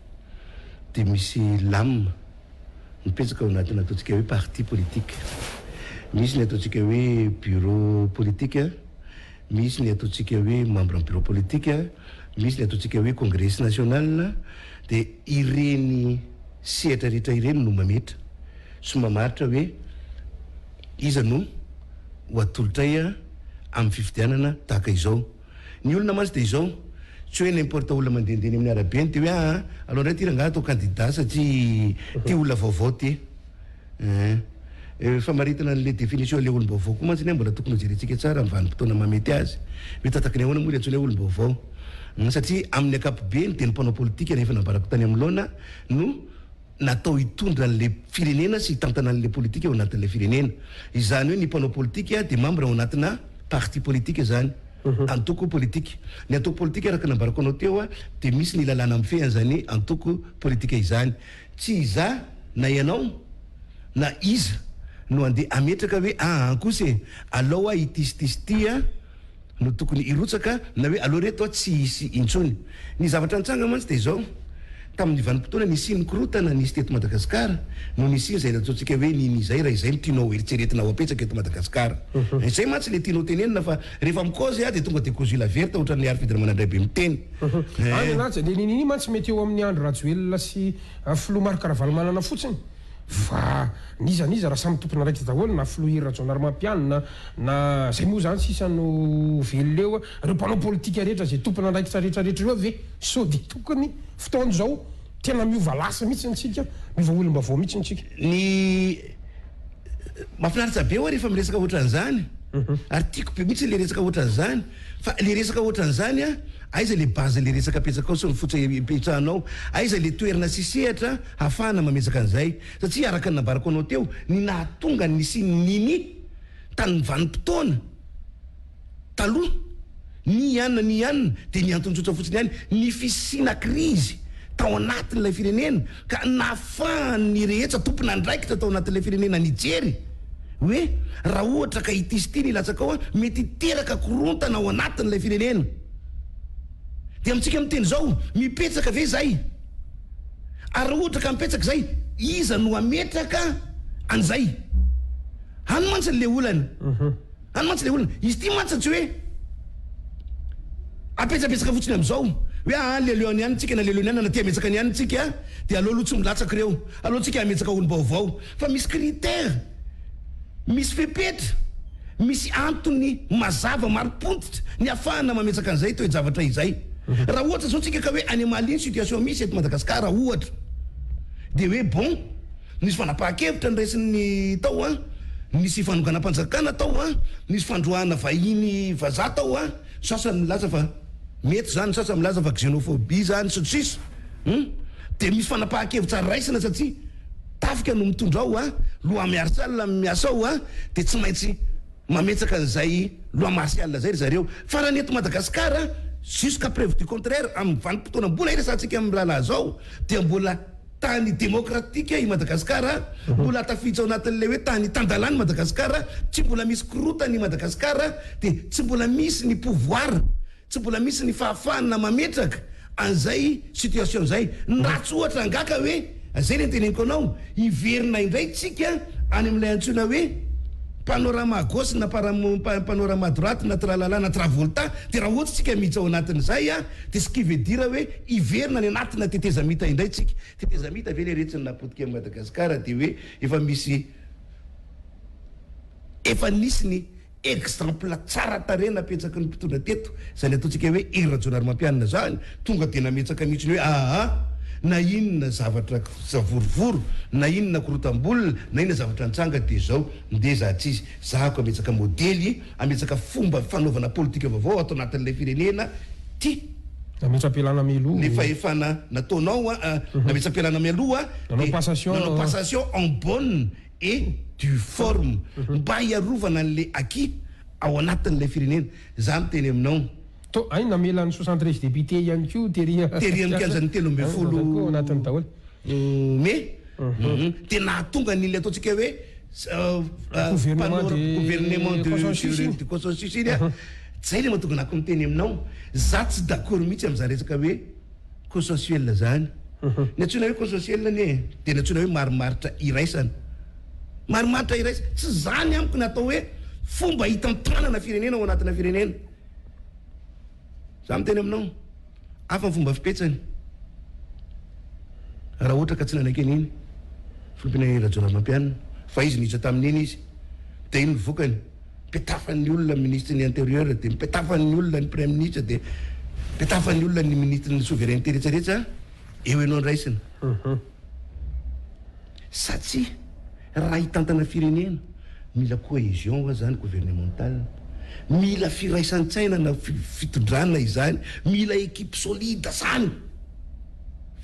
dia misy lamina. Mipetraka ao anatin'ny ataontsika hoe parti politique. Misy ny ataontsika hoe bureau politique, misy ny ataontsika hoe membre ny bureau politique, misy ny ataontsika hoe congrès national, dia ireny sehatra rehetra ireny no mametra sy mamaritra hoe iza no ho atolotray amin'ny fifidianana tahaka izao. Ny olona mantsy dia izao, tsy hoe n'importe olona mandehandeha eny amin'ny arabe eny dia hoe aa alao indray ity rangahy atao candidat satria ity olona vaovao ity. Eeh. Famaritana an'ilay définition an'ilay olom-baovao koa mantsy anie mbola tokony ho jerentsika tsara amin'ny vanim-potoana mahamety azy hoe tataky ny ahoana moa ilay antsoina hoe olom-baovao. Satria amin'ny ankapobeny dia ny mpanao politika rehefa nambarako tany amin'ny laona no natao hitondra an'ilay firenena sy hitantana an'ilay politika ao anatin'ilay firenena. Izany hoe ny mpanao politika dia membre ao anatina parti politique izany, antoko politika. Ny antoko politika araka ny nambarako anao teo dia misy ny lalàna mifehy an'izany antoko politika izany. Tsy izaho na ianao na iza no andeha hametraka hoe aa kosa e, alao aho ity sy ity sy ity a. no tokony hirotsaka na hoe aleo reto tsy hisy intsony. Ny zavatra nitranga mantsy dia izao, tamin'ny vanim-potoana nisian'ny korontana nisy teto Madagasikara no nisian'izay nataontsika hoe nini izay raha izay no tianao eritreretina ho apetraka eto Madagasikara. Izay mantsy ilay tianao tenenina fa rehefa mikaozy aho dia tonga dia kozila verte ohatran'ny Hary Fidramanandraibe miteny. Any anaty, ilay nini mantsy mety eo amin'ny Andry Rajoelina sy Filoha Marc Ravalomanana fotsiny. Fa n'iza n'iza raha samy tompon'andraikitra daholo na filoha Hery Rajaonarimampianina na zay moa zany sisa no velona eo, ireo mpanao politika rehetra izay tompon'andraikitra rehetra rehetra ireo ve sao dia tokony fotoana izao tena miova lasa mihitsy tsika, miova olom-baovao mihitsy tsika. Ny mahafinaritra be hoa rehefa miresaka ohatran'izany ary tiako be mihitsy le resaka ohatran'izany fa le resaka ohatran'izany an aiza le base le resaka apetsakao sy ny fototra ipetrahanao, aiza le toerana sy sehatra hahafahana mametraka an'izay satria araka ny nambarako anao teo ny nahatonga ny nisian'ny nini tamin'ny vanim-potoana taloha ny anona ny anona dia ny antony tsotra fotsiny ihany ny fisiana krizy tao anatin'ilay firenena ka nahafahan'ny rehetra tompon'andraikitra tao anatin'ilay firenena nijery hoe raha ohatra ka ity sy ity ny hilatsaka ao mety hiteraka korontana ao anatin'ilay firenena dia amintsika miteny izao mipetraka ve izay? Ary raha ohatra ka mipetraka izay, iza no hametraka an'izay? Any mantsy le olana. Any mantsy le olana. Izy ity mantsy tsy hoe apetrapetraka fotsiny amin'izao hoe aa le aleony ihany tsika na le aleony ihany na te hametraka ny ihany tsika dia aleo aloha tsy milatsaka ireo. Aleo tsika hametraka olom-baovao. Fa misy critère, misy fepetra, misy antony mazava marim-pototra ny ahafahana mametraka an'izay toe-javatra izay. Raha ohatra izao tsika ka hoe any Mali ny situation misy eto Madagascar ohatra, dia hoe bon, nisy fanapahan-kevitra noraisin'ny tao an, nisy fanonganam-panjakana tao an, nisy fandroahana vahiny vazaha tao an, sasany milaza fa mety izany, sasany milaza fa xenophobie izany sy ny sisa, hum, dia misy fanapahan-kevitra raisina satria. tafika no mitondra ao a, loi martiale miasa ao a, dia tsy maintsy mametsaka an'izay loi martiale zay ry zareo. Fa raha ny eto Madagasikara, jusqu'à preuve du contraire, amin'ny vanim-potoana mbola iresahantsika amin'ny rahalahy zao dia mbola tany demokratika i Madagasikara, mbola tafiditra ao anatin'ilay hoe tany tan-dalàna i Madagasikara, tsy mbola misy korotana i Madagasikara, dia tsy mbola misy ny pouvoir, tsy mbola misy ny fahafahana mametraka an'izay situation izay. Ny ratsy ohatra angaha ka hoe, izay ilay noteneniko anao, hiverina indray tsika any amin'ilay antsoina hoe panorama à gauche na panorama à droite na tralala na travolta, dia raha ohatra tsika miditra ao anatin'izay dia ce qui veut dire hoe hiverina any anatina tetezamita indray tsika. Tetezamita ve leretsy ny nahapotika an'i Madagasikara dia hoe efa misy efa nisy ny exemple tsara tarehy napetsaky ny mpitondra teto, izany ataontsika hoe Hery Rajaonarimampianina izany, tonga dia nametsaka mihitsy ny hoe aa na inona zavatra savorovoro, na inona korotam-bolona, na inona zavatra nitranga dia izao, ndeha za tsy izy, zahako hametsaka modely, hametsaka fomba fanaovana politika vaovao ato anatin'ilay firenena ty. Nametra-pialana mialoha. Ny fahefana nataonao, nametra-pialana mialoha, Nanao passation. Nanao passation en bonne et due forme mba hiarovana an'ilay acquis ao anatin'ilay firenena. Za miteny aminao. To, hay namela ny 73 députés ihany koa tery Tery amin'ny kianjan'ny 13 Ao anatiny daholo. Mai. Dia nahatonga an'ilay ataontsika hoe Gouvernement de gouvernement de consensus iny. de consensus iny a. Zay le mahatonga anako miteny aminao. Za tsy d'accord mihitsy amin'izany resaka hoe consensuel zany. Ny antsoina hoe consensuel anie dia ny antsoina hoe marimaritra iraisana. Marimaritra iraisana, tsy zany amiko ny atao hoe fomba hitantanana firenena ao anatina firenena. Za miteny aminao, hafa ny fomba fipetsany raha ohatra ka tsy nanaiky an'iny filoham-pirenena Rajaonarimampianina fa izy niditra tamin'iny izy dia ino ny vokany? Mipetafan'ny olona ny ministre ny intérieur dia mipetafan'ny olona ny praiministre dia mipetafan'ny olona ny ministre ny souveraineté rehetra rehetra eo ianao no raisina. Satria raha hitantana firenena mila cohesion hoa zany gouvernementale, mila firaisan-tsaina na fitondrana izany, mila equipe solide zany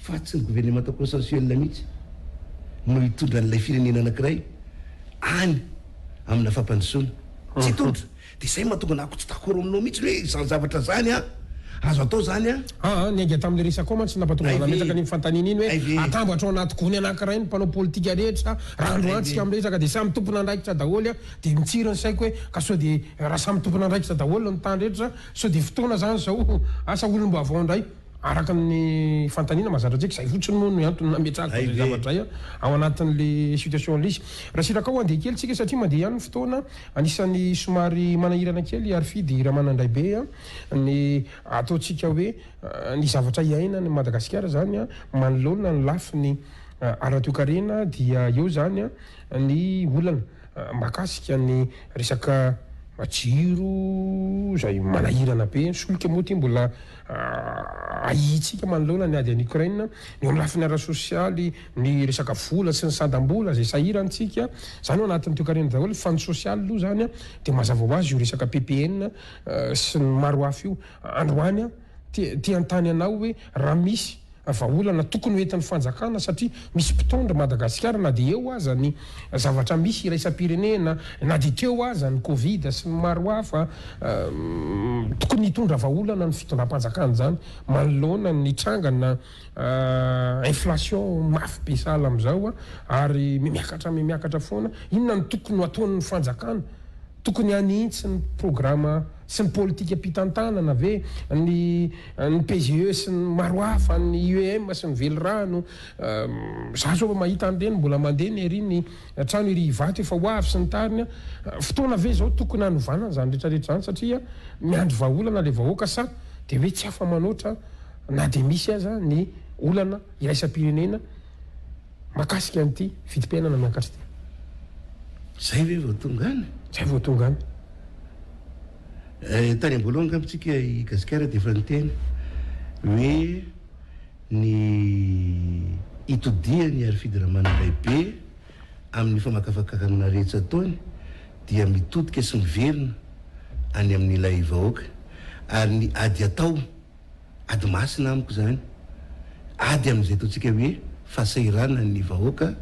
fa tsy ny gouvernementa consensuel mihitsy no hitondra an'ilay firenena anakiray any amina fampandrosoana. Tsy hitondra. Dia izay mahatonga anah ko tsy d'accord aminao mihitsy hoe izany zavatra izany an, azo atao izany an. Aa, niainga tamin'ilay resakao mantsy no nampatonga anah nametraka an'iny fanontaniana iny hoe atambatra ao anaty gony anankiray ny mpanao politika rehetra, raha androantsika miresaka dia samy tompon'andraikitra daholo an, dia mitsiry ny saiko hoe ka sao dia raha samy tompon'andraikitra daholo ny tany rehetra sao dia fotoana izany izao asa olom-baovao indray. Araka ny fanontaniana mahazatra antsika, izay fotsiny moa no antony nametrahako an'izay zavatra izay ao anatin'ilay situation ilay izy. Rasiraka ao andeha kely tsika satria mandeha ihany ny fotoana, anisan'ny somary manahirana kely Harifidy Ramanandraibe ny ataontsika hoe ny zavatra iainan'i Madagasikara izany manoloana ny lafiny ara-toekarena dia eo izany ny olana mahakasika ny resaka jiro izay manahirana be, ny solika moa ity mbola ahiantsika manoloana ny ady any Ukraine, ny eo amin'ny lafiny ara-sosialy, ny resaka vola sy ny sandam-bola izay sahirantsika, izany ao anatin'ny toekarena daholo, fa ny sosialy aloha izany dia mazava ho azy io resaka PPN sy ny maro hafa io. Androany aho te te hanontany anao hoe raha misy vahaolana tokony ho entin'ny fanjakana satria misy mpitondra Madagasikara na dia eo aza ny zavatra misy iraisam-pirenena na dia teo aza ny covid sy ny maro hafa tokony hitondra vahaolana ny fitondram-panjakana izany manoloana ny trangana inflation mafy be sahala amin'izao ary mihamiakatra mihamiakatra foana inona no tokony ho ataon'ny fanjakana Tokony hanintsy ny programa sy ny politikam-pitantanana ve ny ny PGE sy ny maro hafa, ny IEM sy ny velirano? Za zao mahita an'ireny mbola mandeha ny ery ny trano ery Ivato efa ho avy sy ny tariny. Fotoana ve izao tokony hanovana an'izany rehetra rehetra izany satria miandry vahaolana ilay vahoaka sa dia hoe tsy afa-manoatra na dia misy aza ny olana iraisam-pirenena? Makasika an'ity vidim-piainana miakatra ity. Zay ve vao tonga any? Zay vao tonga any. Eh, tany am-boalohany angamba tsika i Gasikara dia efa niteny hoe ny itodihan'i Harifidy Ramanandraibe amin'ny famakafakana rehetra ataony dia mitodika sy miverina any amin'ilay vahoaka ary ny ady atao Ady masina amiko izany. Ady amin'izay ataontsika hoe fahasahiranan'ny vahoaka.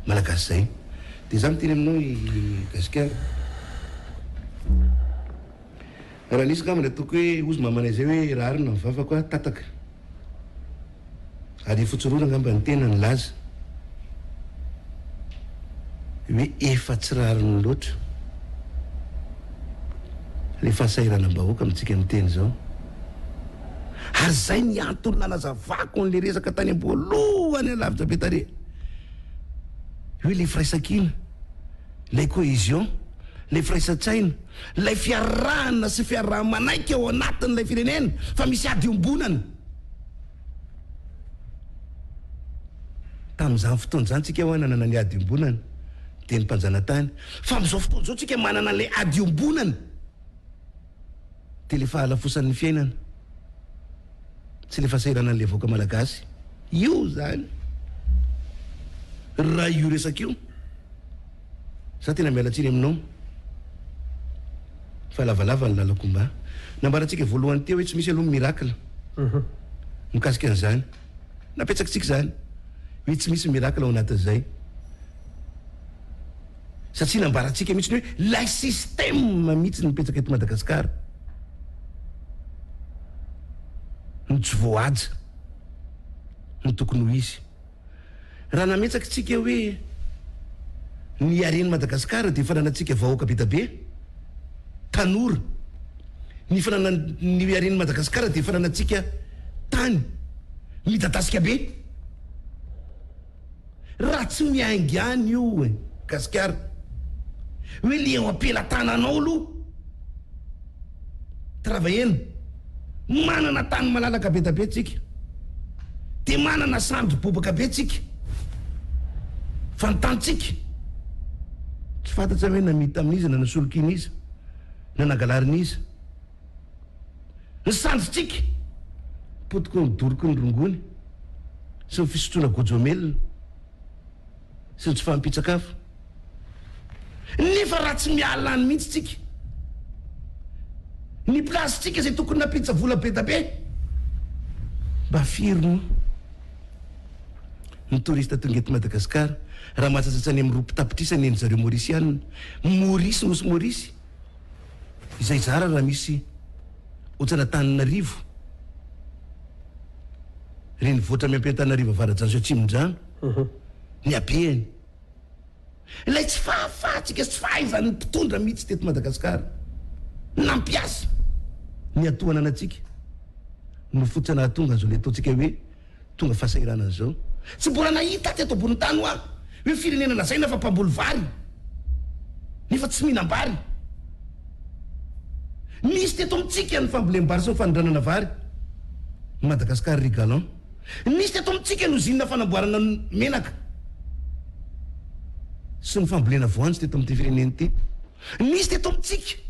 Malagasy izay. Dia izaho miteny aminao i Gasikara, raha nisy angamba ny ataoko hoe hozy mamanay izay hoe rariny ny vavako aho tataka. Ary i Fotsiroro angamba ny tena nilaza hoe efa tsy rariny loatra ilay fahasahiranam-bahoaka amintsika miteny izao. Ary izay ny antony nanazavako an'ilay resaka tany am-boalohany alavitra be tarehy hoe ilay firaisankina, ilay cohésion, ilay firaisan-tsaina, ilay fiarahana sy fiaraha-manaiky ao anatin'ilay firenena fa misy ady iombonana. Tamin'izany fotoana izany tsika hoa nanana ny ady iombonana dia ny mpanjanatany fa amin'izao fotoana izao tsika manana an'ilay ady iombonana dia ilay fahalafosan'ny fiainana sy ilay fahasahiranan'ilay vahoaka malagasy. Io izany raha io resaka io. Za tena miala tsiny aminao fa lavalava ny lalako mba. Nambarantsika voalohany teo hoe tsy misy aloha ny miracle mikasika an'izany. Napetsakitsika izany hoe tsy misy miracle ao anatin'izay. Satria nambarantsika mihitsy ny hoe ilay système mihitsy no mipetraka eto Madagasikara no tsy voahaja ny tokony ho izy. Raha nametraka isika hoe ny haren'i Madagasikara dia fananantsika vahoaka be da be, tanora. Ny fananan ny haren'i Madagasikara dia fananantsika tany midadasika be. Raha tsy miainga any io e Gasikara, hoe le eo am-pelatananao aloha, Travaillena. Manana tany malalaka be da be tsika. Dia manana sandry bobaka be tsika. Fa ny tanintsika, tsy fantatra hoe namidy tamin'iza na nasolokian'iza, na nagalarin'iza. Ny sandrintsika, potiky ny doroky ny rongony sy ny fisotroana gojomelina. sy ny tsy fahampian-tsakafo. Nefa raha tsy miala any mihitsy tsika, ny place-tsika izay tokony nampiditra vola be da be, mba firy moa ny touriste tonga eto Madagascar raha mahatsatsatsany amin'ny roa tapitrisa ny eny zareo Maurisiana. Maurice, Nosy Maurice, izay zara raha misy ohatran'Antananarivo, renivohitra miampy Antananarivo Avaradrano sy Atsimondrano. ny habehany. Ilay tsy fahafahantsika sy tsy fahaizan'ny mpitondra mihitsy teto Madagasikara nampiasa ny hatohanana antsika no fototra nahatonga an'izao ilay ataontsika hoe tonga fahasahiranana izao. Tsy mbola nahita teto ambonin'ny tany hoa hoe firenena lazaina fa mpamboly vary nefa tsy mihinam-bary. Nisy teto amintsika ny fambolem-bary sy ny fanondranana vary, Madagascar riz galant. Nisy teto amintsika ny ozinina fanamboarana menaka sy ny fambolena voanjo teto amin'ity firenena ity. Nisy teto amintsika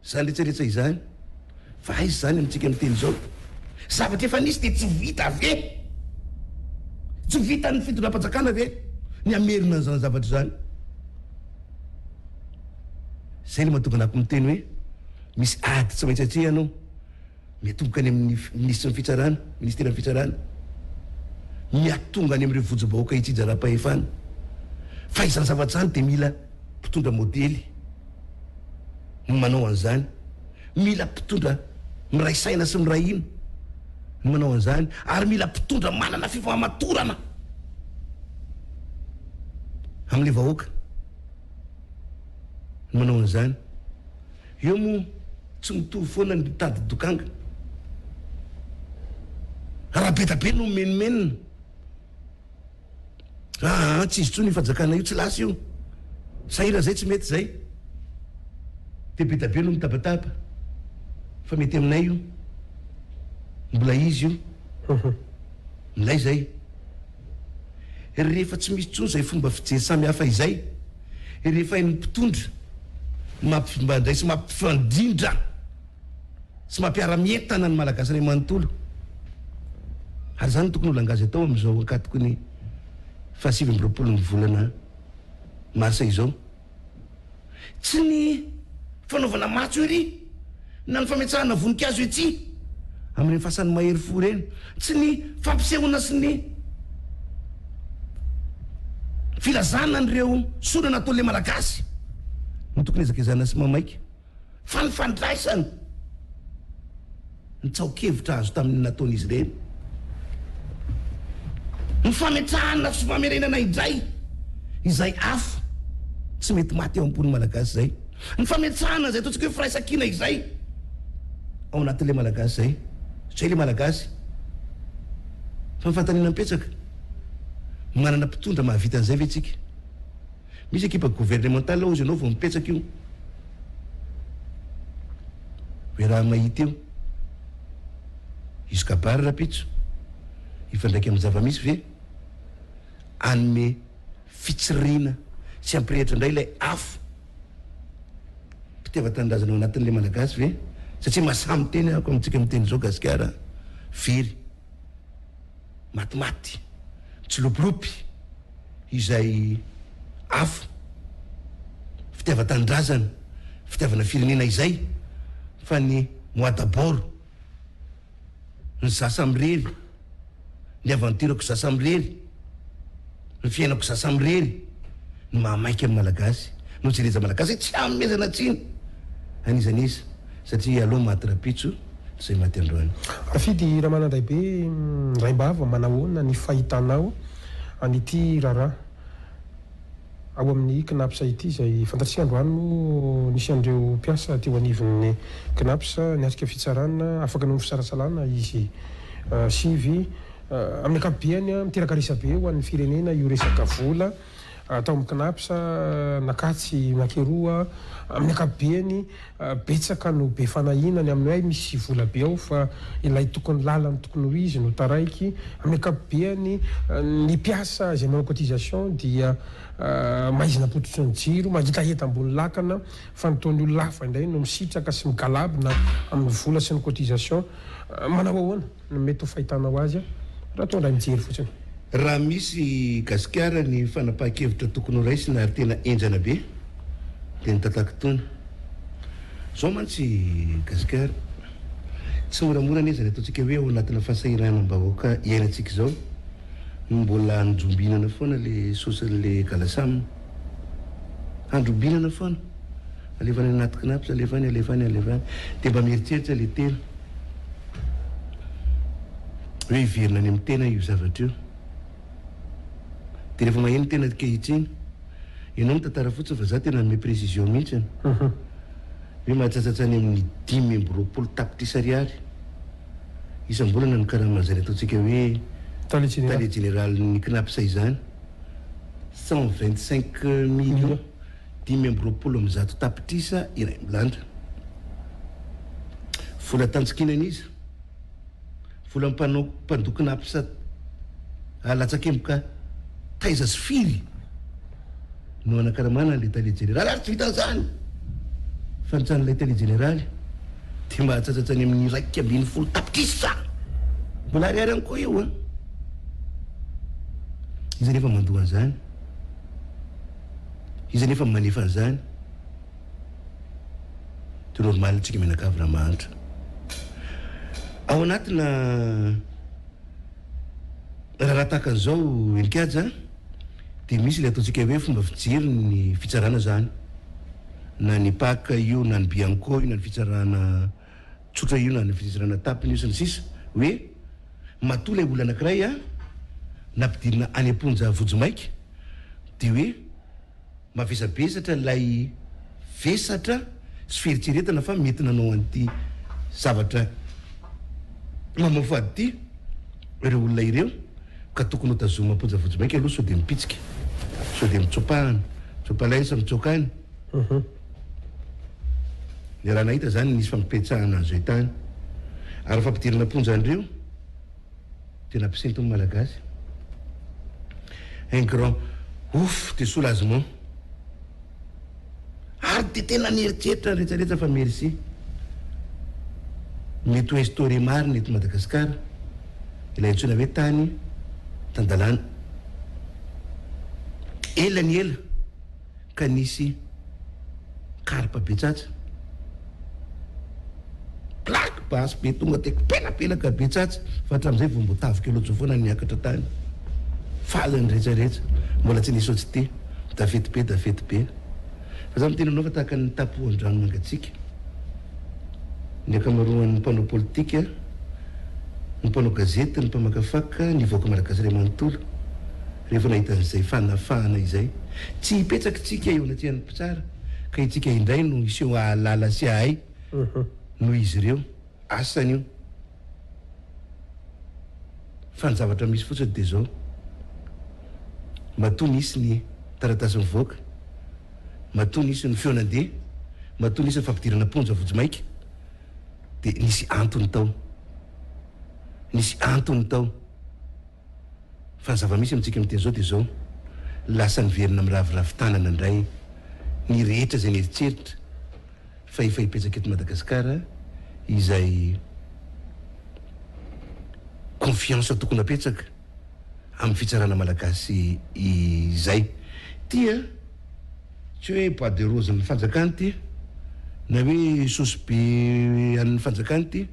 izany rehetra rehetra izany. Fa aiza izany amintsika miteny izao? Zavatra efa nisy dia tsy vita ve? Tsy vitan'ny fitondram-panjakana ve ny hamerina an'izany zavatra izany? Izay no mahatonga anako miteny hoe misy ady tsy maintsy atrehana ao. Miatomboka any amin'ny minisitry ny fitsarana, ministeran'ny fitsarana, miatonga any amin'ireo vojim-bahoaka itsinjaram-pahefana. Fa izany zavatra izany dia mila mpitondra modely ny manao an'izany, mila mpitondra miray saina sy miray hina ny manao an'izany, ary mila mpitondra manana fifamatorana amin'ilay vahoaka ny manao an'izany. Eo moa tsy mitovy foana ny tady dokanga. Raha be da be no mimenomenona. Aa tsy izy tsony io fanjakana io, tsy lasa io. Sahirana zay tsy mety zay. De be da be no mitabataba fa mety aminay io. Mbola izy io. Milay zay. Rehefa tsy misy tsony zay fomba fijery samy hafa izay. Rehefa hain'ny mpitondra ny mampifandray sy mampifandrindra sy mampiara-mientana ny Malagasy iray manontolo. Ary izany no tokony ho langazy atao amin'izao ankatoky ny faha 29 ny volana marsa izao. Tsy ny fanaovana matso ery na ny fametrahana voninkazo etsy amin'ireny fasan'ny mahery fo ireny, tsy ny fampisehoana sy ny. Filazana an'ireo soa nataon'ilay Malagasy no tokony ezakezahana sy mamaika fa ny fandraisana ny tsaho-kevitra azo tamin'ny nataon'izy ireny, ny fametrahana sy famerenana indray izay afo tsy mety maty ao am-pon'ny Malagasy izay, ny fametrahana izay ataontsika hoe firaisankina izay ao anatin'ilay Malagasy izay, izay ilay Malagasy fa ny fanontaniana mipetraka. Manana mpitondra mahavita an'izay ve tsika? Misy ekipa gouvernementale hozy ianao vao mipetsaka io. Hoe raha mahita eo. Hisy kabary rapitso. Hifandraika amin'ny zava-misy ve? Hanome fitsiriana sy hampirehitra indray ilay afo mpitiavan-tanindrazana ao anatin'ilay Malagasy ve? Satria mahasahy miteny aho amintsika miteny izao Gasikara very. Matimaty, mitsilopilopy izay afo, fitiavan-tanindrazana, fitiavana firenena izay fa ny moi d'abord, ny za samirery, ny aventure-ko za samirery, ny fiainako za samirery no mahamaika ny Malagasy, no jereza Malagasy tsy hanomezana tsiny an'iza n'iza satria aleo maty rapitso toy izay maty androany. Rafidy Ramanandraibe Raimbava, manahoana ny fahitanao an'ity raharaha ao amin'ny Cnaps ity izay fantatsika androany moa nisy an'ireo mpiasa teo anivon'ny Cnaps niatrika fitsarana afaka noho ny fisalasalana izy sivy Amin'ny ankapobeny, miteraka resabe ho an'ny firenena io resaka vola atao amin'ny Cnaps, nakatsy nakeroa. Amin'ny ankapobeny, betsaka no be fanahiana ny amin'ny hoe misy vola be ao fa ilay tokony lalany tokony ho izy no taraiky. Amin'ny ankapobeny, ny mpiasa izay manao cotisation dia maizina am-pototry ny jiro, mangetaheta ambony lakana fa ny toa ny olona hafa indray no misitraka sy migalabona amin'ny vola sy ny cotisation. Manao ahoana no mety ho fahitanao azy raha toa indray mijery fotsiny? Raha misy Gasikara ny fanapahan-kevitra tokony ho raisina ary tena henjana be dia ny tatakitony. Zao mantsy Gasikara, tsy moramora anie izany ataontsika hoe ao anatina fahasahiranam-bahoaka iainantsika izao no mbola anjombinana foana le saosin'le galasam. Andrombinana foana. Alefa any anaty cnaps, alefa any, alefa any, alefa any. Dia mba mieritreritra le tena. Hoe hiverina any amin'ny tena io zavatra io. Dia rehefa maheno tena ankehitriny, ianao mitantara fotsiny fa za tena hanome précision mihitsy. Hoe mahatsatsatsy any amin'ny 25 tapitrisa ariary isam-bolana ny karaman'izany ataontsika hoe tale jeneralin'ny cnaps izany. 125 millions. 125 tapitrisa iraimbilanja. Vola tantsikinan'iza? Vola mpanao mpandokona apsa latsakemboka taiza sy firy no anakaramana an'ilay tale jeneraly ary tsy vitan'izany fa ny tranon'ilay tale jeneraly dia mahatsatsatsy any amin'ny 11 tapitrisa mbola ariary ihany koa io an! Iza nefa mandoa an'izany? Iza anefa no manefa an'izany? Dia normal tsika mianakavy raha mahantra. Ao anatina raharaha tahaka an'izao Elikaja dia misy ilay ataontsika hoe fomba fijery ny fitsarana izany. Na ny Pac io na ny Bianco io na ny fitsarana tsotra io na ny fitsarana tapiny io sy ny sisa hoe matoa ilay olona anankiray nampidirina any am-ponja vonjimaika dia hoe mavesabesatra ilay vesatra sy fieritreretana fa mety nanao an'ity zavatra mamoafady ity ireo olona ireo ka tokony ho tazomina am-ponja vonjimaika aloha sao dia mipitsika, sao dia mitsopahana, mitsopalainy sa mitsoaka any. Ny raha nahita izany nisy fampipetsahana an'izay tany ary fampidirana am-ponja an'ireo. Tena mpisento ny Malagasy. Un grand ouf de soulagement. Ary dia tena nieritreritra ny rehetra rehetra fa merci. Mety ho instauré marina eto Madagascar ilay antsoina hoe tany tan-dalàna. Ela ny ela. ka nisy karpa be tsatsa, plaque basy be tonga dia pelapelaka be tsatsa, fa hatramin'izay vao mbo tavy kely ohatry foana niakatra tany, faly ny rehetra rehetra, Mbola tsy nisy ohatr'ity. Da fety be, da fety be. Fa za miteny aminao fa tahaka ny tapohan-drano mangatsiaka ny ankamaroan'ny mpanao politika, ny mpanao gazety, ny mpamakafaka, ny vahoaka malagasy iray manontolo rehefa nahita an'izay fanafahana izay. Tsy hipetraka isika eo anatrehan'ny mpitsara ka itsika indray no hiseho hahalala sy hahay noho izy ireo. Asany io. Fa ny zavatra misy fotsiny dia izao, matoa nisy ny taratasy nivoaka, matoa nisy ny feo nandeha, matoa nisy ny fampidirana am-ponja vonjimaika dia nisy antony tao. Nisy antony tao. Fa ny zava-misy amintsika miteny izao dia izao, lasa niverina miraviravy tanana indray ny rehetra izay nieritreritra fa efa hipetraka eto Madagasikara izay confiance tokony hapetraka amin'ny fitsarana malagasy izay. Ity an, tsy hoe bois de rose an'ny fanjakana ity na hoe saosy be an'ny fanjakana ity.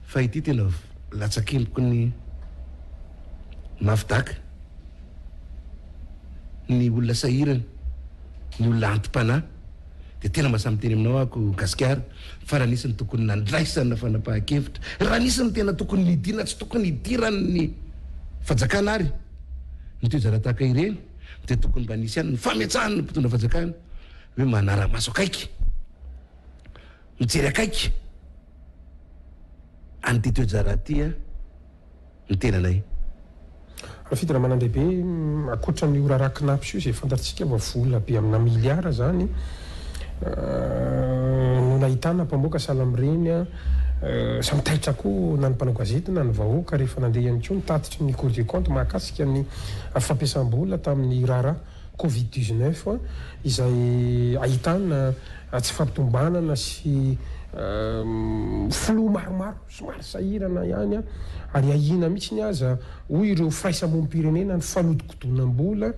Fa ity tena latsakemboky ny mafy daka, ny olona sahirana, ny olona anti-panahy dia tena mahasahy miteny aminao aho ko gasikara fa raha nisy ny tokony nandraisana fanapahan-kevitra, raha nisy ny tena tokony nidirana, tsy tokony hidiran'ny fanjakana ary ny toe-javatra tahaka ireny dia tokony mba nisy ihany ny fametsahan'ny mpitondra fanjakana hoe manara-maso akaiky. Mijery akaiky an'ity toe-draharaha ity ny tenanay. Rafidy Ramanandehibe, ankoatra an'io raharaha Cnaps io izay fantatsika fa vola be amina miliara izany no nahitana mpamoaka sahala amin'ireny, samy taitra koa na ny mpanao gazety na ny vahoaka rehefa nandeha ihany koa ny tatitry ny Cour des comptes mahakasika ny fampiasam-bola tamin'ny raharaha Covid 19 izay ahitana tsy fampitombanana sy filoha maromaro somary sahirana ihany ary ahiana mihitsy aza hoy ireo firaisamonim-pirenena ny fanodikodonam-bola.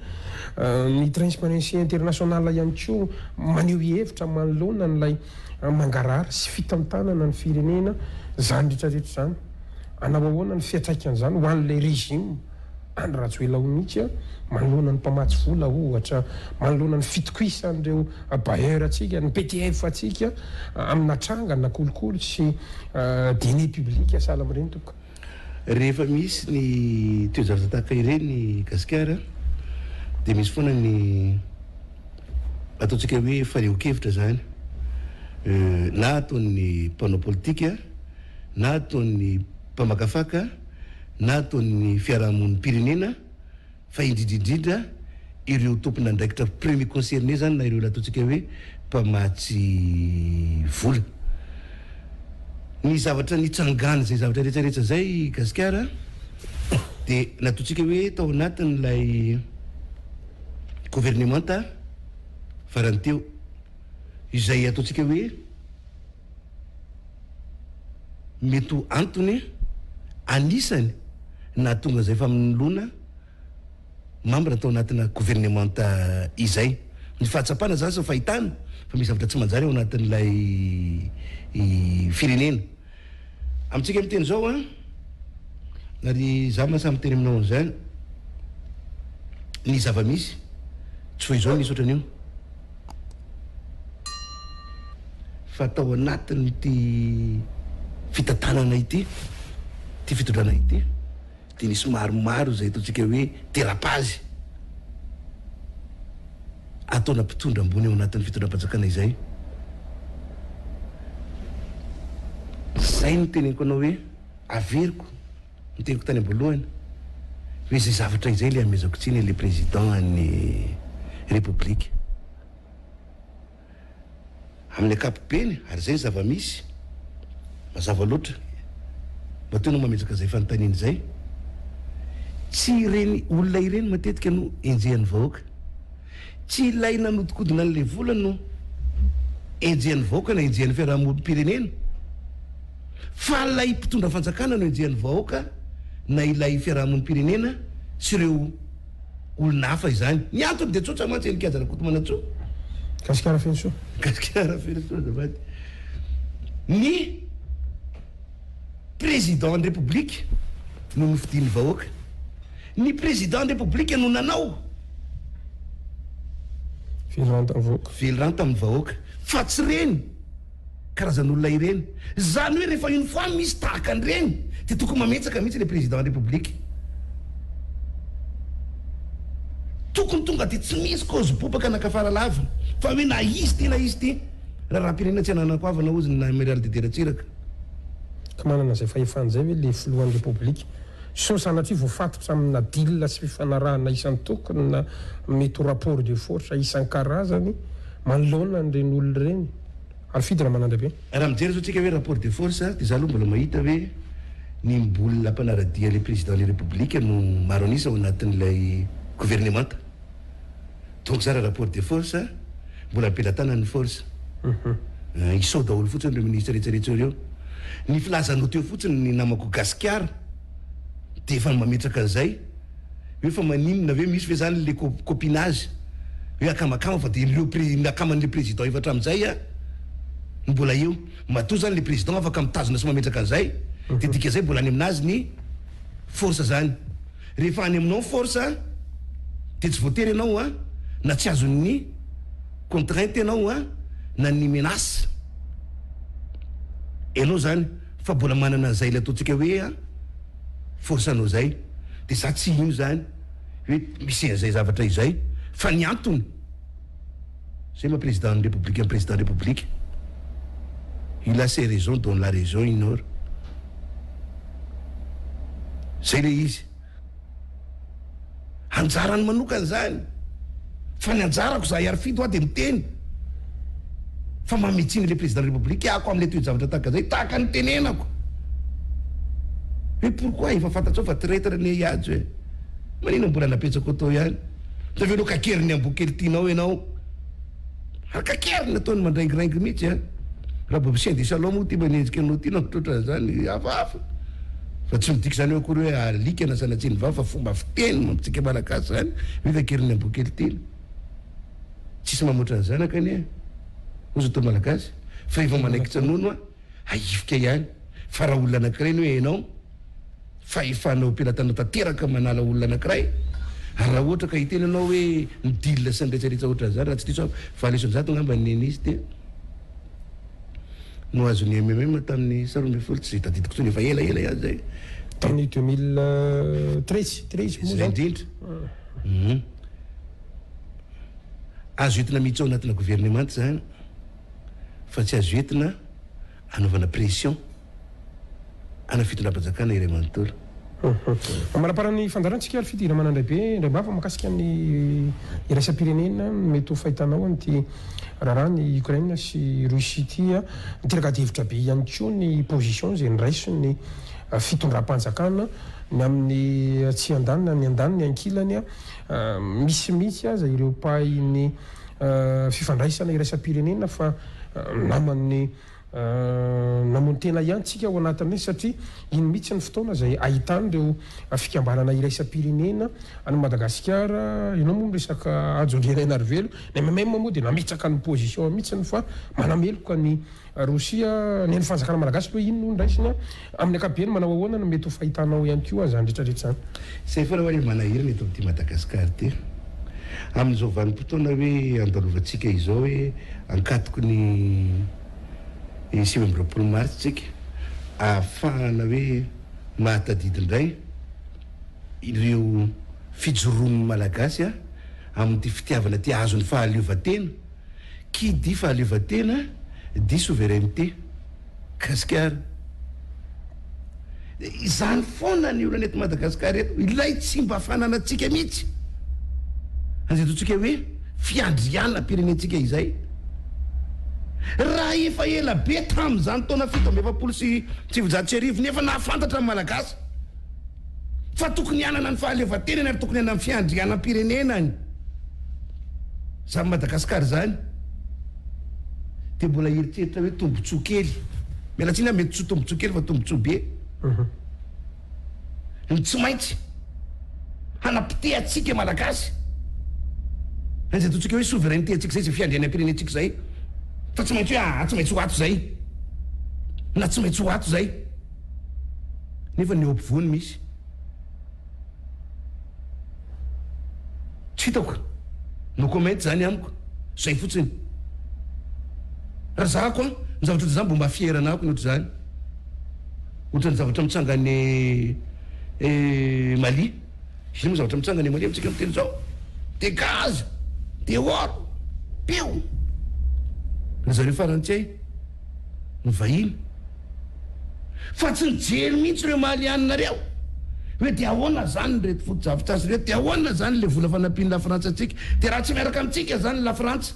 Ny Transparency International ihany koa maneho hevitra manoloana an'ilay mangarahara sy fitantanana ny firenena izany rehetra rehetra izany. Hanao ahoana ny fiantraikan'izany ho an'ilay régime? Andry Rajoelina ao mihitsy manoloana ny mpamatsy vola ohatra, manoloana ny fitokisan'ireo bailleurs antsika, ny PTF antsika amina tranga na kolikoly sy deniers publics sahala amin'ireny tompoko. Rehefa misy ny toe-javatra tahaka ireny Gasikara dia misy foana ny ataontsika hoe fanehoan-kevitra izany na ataon'ny mpanao politika na ataon'ny mpamakafaka na ataon'ny fiarahamonim-pirenena fa indrindra indrindra ireo tompon'andraikitra premier concerné zany na ireo ilay ataontsika hoe mpamatsy vola. Ny zavatra nitsangan'izay zavatra rehetra rehetra izay Gasikara dia nataontsika hoe tao anatin'ilay governemanta farany teo izay ataontsika hoe Mety ho antony anisany nahatonga izay famonoloana mambra tao anatina governemanta izay. Ny fahatsapana izany sy ny fahitana fa misy zavatra tsy manjary ao anatin'ilay firenena. Amintsika miteny izao an, ary izaho mahasahy miteny aminao an'izany, ny zava-misy tsy vao izao no nisy ohatran'io. Fa tao anatin'ity fitantanana ity, ity fitondrana ity, dia nisy maromaro izay ataontsika hoe dérapage ataona mpitondra ambony ao anatin'ny fitondram-panjakana izay. Izay no teneniko anao hoe averiko ny teniko tany am-boalohany hoe izay zavatra izay ilay amezako tsiny ilay président an'ny République. Amin'ny ankapobeny, ary izay ny zava-misy, mazava loatra, matoa ianao mametraka izay fanontaniana izay, tsy ireny olona ireny matetika no enjehan'ny vahoaka. Tsy ilay nanodikodina an'ilay vola no enjehan'ny vahoaka na enjehan'ny fiarahamonim-pirenena, fa ilay mpitondra fanjakana no enjehan'ny vahoaka na ilay fiarahamonim-pirenena sy ireo olona hafa izany. Ny antony dia tsotra mantsy eny Kianja Rakotomanantsoa. Gasikara Fenosoa. Gasikara Fenosoa azafady. Ny président ny République no nofidin'ny vahoaka. Ny président ny Repoblika no nanao. Velirano tamin'ny vahoaka. Velirano tamin'ny vahoaka. Fa tsy ireny karazan'olona ireny. Izany hoe rehefa une fois misy tahaka an'ireny dia tokony mametsaka mihitsy ilay président ny République. Tokony tonga dia tsy misy cause bobaka na kafara lava fa hoe na izy ity na izy ity. Raharaham-pirenena tsy ananako havana hozy ny Amiral Didier Ratsiraka. Ka manana izay fahefana izay ve ilay filohan'ny Repoblika? Sao sanatria voafatotra amina deal sy fifanarahana isan-tokony na mety ho rapport de force isan-karazany manoloana an'ireny olona ireny? Harifidy Ramanandraibe. Raha mijery zao tsika hoe rapport de force dia za aloha mbola mahita hoe ny mbola mpanaradia ilay président ny république no maro an'isa ao anatin'ilay gouvernemanta. Donc za raha rapport de force mbola am-pelatanany ny force. Isao daholo fotsiny ireo ministre rehetra rehetra ireo. Ny filazanao teo fotsiny ny namako Gasikara dia efa mametraka an'izay hoe fa maninona ve misy ve zany le copinage hoe akamakama fa dia ireo pre ny akaman'le président efa hatramin'izay a no mbola eo. Matoa zany le président afaka mitazona sy mametraka an'izay dia dikazay mbola any aminazy ny force zany. Rehefa any aminao ny force dia tsy voatery ianao a na tsy azon'ny contrainte ianao a na ny menace ianao zany fa mbola manana an'izay ilay ataontsika hoe a force anao zay dia za tsy hino zany hoe misy an'izay zavatra izay fa ny antony zay maha président ny république ny président république il a ses raisons dont la raison ignore zay le izy anjarany manokana zany fa ny anjarako za Harifidy hoa de miteny fa mametsiny le président république ako amle toe-javatra tahaka zay tahaka ny tenenako hoe pourquoi efa fantatrao fa traitre ne hiajo e manina mbola napetsako atao ihany Dia avy eo kakeriny amboa kely tianao ianao. Ary kakeriny ataony mandraingiraingy mihitsy an. Raha mba chien de salon moa ity manenjika anao ity na ohatrohatran'izany hafahafa. Fa tsy midika izany hoe akory hoe alika na sanatria ny vava fa fomba fiteny amintsika malagasy izany hoe kakeriny amboa kely tiana. Tsisy mamoatra ny zanaka anie hozy atao malagasy fa efa manaikitra nono an, ahifika ihany. Fa raha olona anankiray ny hoe ianao Fahefana eo am-pelatanao tanteraka manala olona anankiray, ary raha ohatra ka hiteny ianao hoe ny deal sy ny rehetra rehetra ohatran'izany, raha tsy diso aho, 108 angamba ny nen'izy dia no azon'ny MMM tamin'ny sa 12, tsy tadidiko intsony, efa ela ela ihany izay. Tamin'ny 2013, 13 moa Izay izany. indrindra. Hum. Azo entina mihitsy ao anatina governemanta izany, fa tsy azo entina anaovana pression. ana fitondram-panjakana iray manontolo. Amaraparan'ny fandaharantsika ary Fidy Ramanandraibe indraimbava mahakasika ny iraisam-pirenena ny mety ho fahitanao an'ity raharahan'i Ukraine sy Russie ity. Niteraka adihevitra be ihany koa ny position izay noraisin'ny fitondram-panjakana ny amin'ny tsy andaniny na ny andaniny ny ankilany. Misy mihitsy aza ireo mpahay ny fifandraisana iraisam-pirenena fa naman'ny Namono tena ihany tsika ao anatin'ireny satria iny mihitsy ny fotoana izay ahitan'ireo fikambanana iraisam-pirenena an'i Madagasikara, ianao moa miresaka Hajo Andrianainarivelo, ny MMM moa dia nametraka ny position mihitsy fa manameloka an'i Rosia, ny an'ny fanjakana malagasy aloha iny no nraisiny, amin'ny ankapobeny manao ahoana no mety ho fahitanao ihany koa an'izany rehetra rehetra izany? Izay foana ho'a le manahirana eto amin'ity Madagascar ity. Amin'izao vanim-potoana hoe andalovantsika izao hoe ankatoky ny 29 martsa tsika ahafahana hoe mahatadidy indray ireo fijoroan'ny Malagasy amin'ity fitiavana ity hahazo ny fahaleovantena, qui dit fahaleovantena dit souveraineté. Gasikara. Izany foana ny olana eto Madagasikara eto, ilay tsy mba fananantsika mihitsy, izay ataontsika hoe fiandrianam-pirenentsika izay. Raha efa ela be tamin'izany taona 1947 nefa nahafantatra ny Malagasy fa tokony hanana ny fahaleovantenany ary tokony hanana ny fiandrianam-pirenenany izany Madagasikara izany dia mbola hieritreritra hoe tombotsoa kely. Miala tsiny aho mety tsy ho tombotsoa kely fa tombotsoa be no tsy maintsy hanapotehantsika Malagasy an'izay ataontsika hoe souveraineté antsika izay, izay fiandrianam-pirenentsika izay fa tsy maintsy hoe aa tsy maintsy ho ato izay na tsy maintsy ho ato izay nefa ny eo ampovoany misy. Tsy hitako. No comment zany amiko. Zay fotsiny. Raha zahako an, ny zavatra ohatran'izany mbo mba fier anahako ny ohatr'izany. Ohatran'ny zavatra mitranga any Mali. Ino moa zavatra mitranga any Mali amintsika miteny izao? Des gaz, dehors, pio. Ry zareo farantsay, ny vahiny. Fa tsy nijery mihitsy ireo Malianina ireo hoe dia ahoana izany ireto fotodrafitrasa ireto, dia ahoana izany ilay vola fanampian'i Lafrantsa antsika, dia raha tsy miaraka amintsika izany Lafrantsa,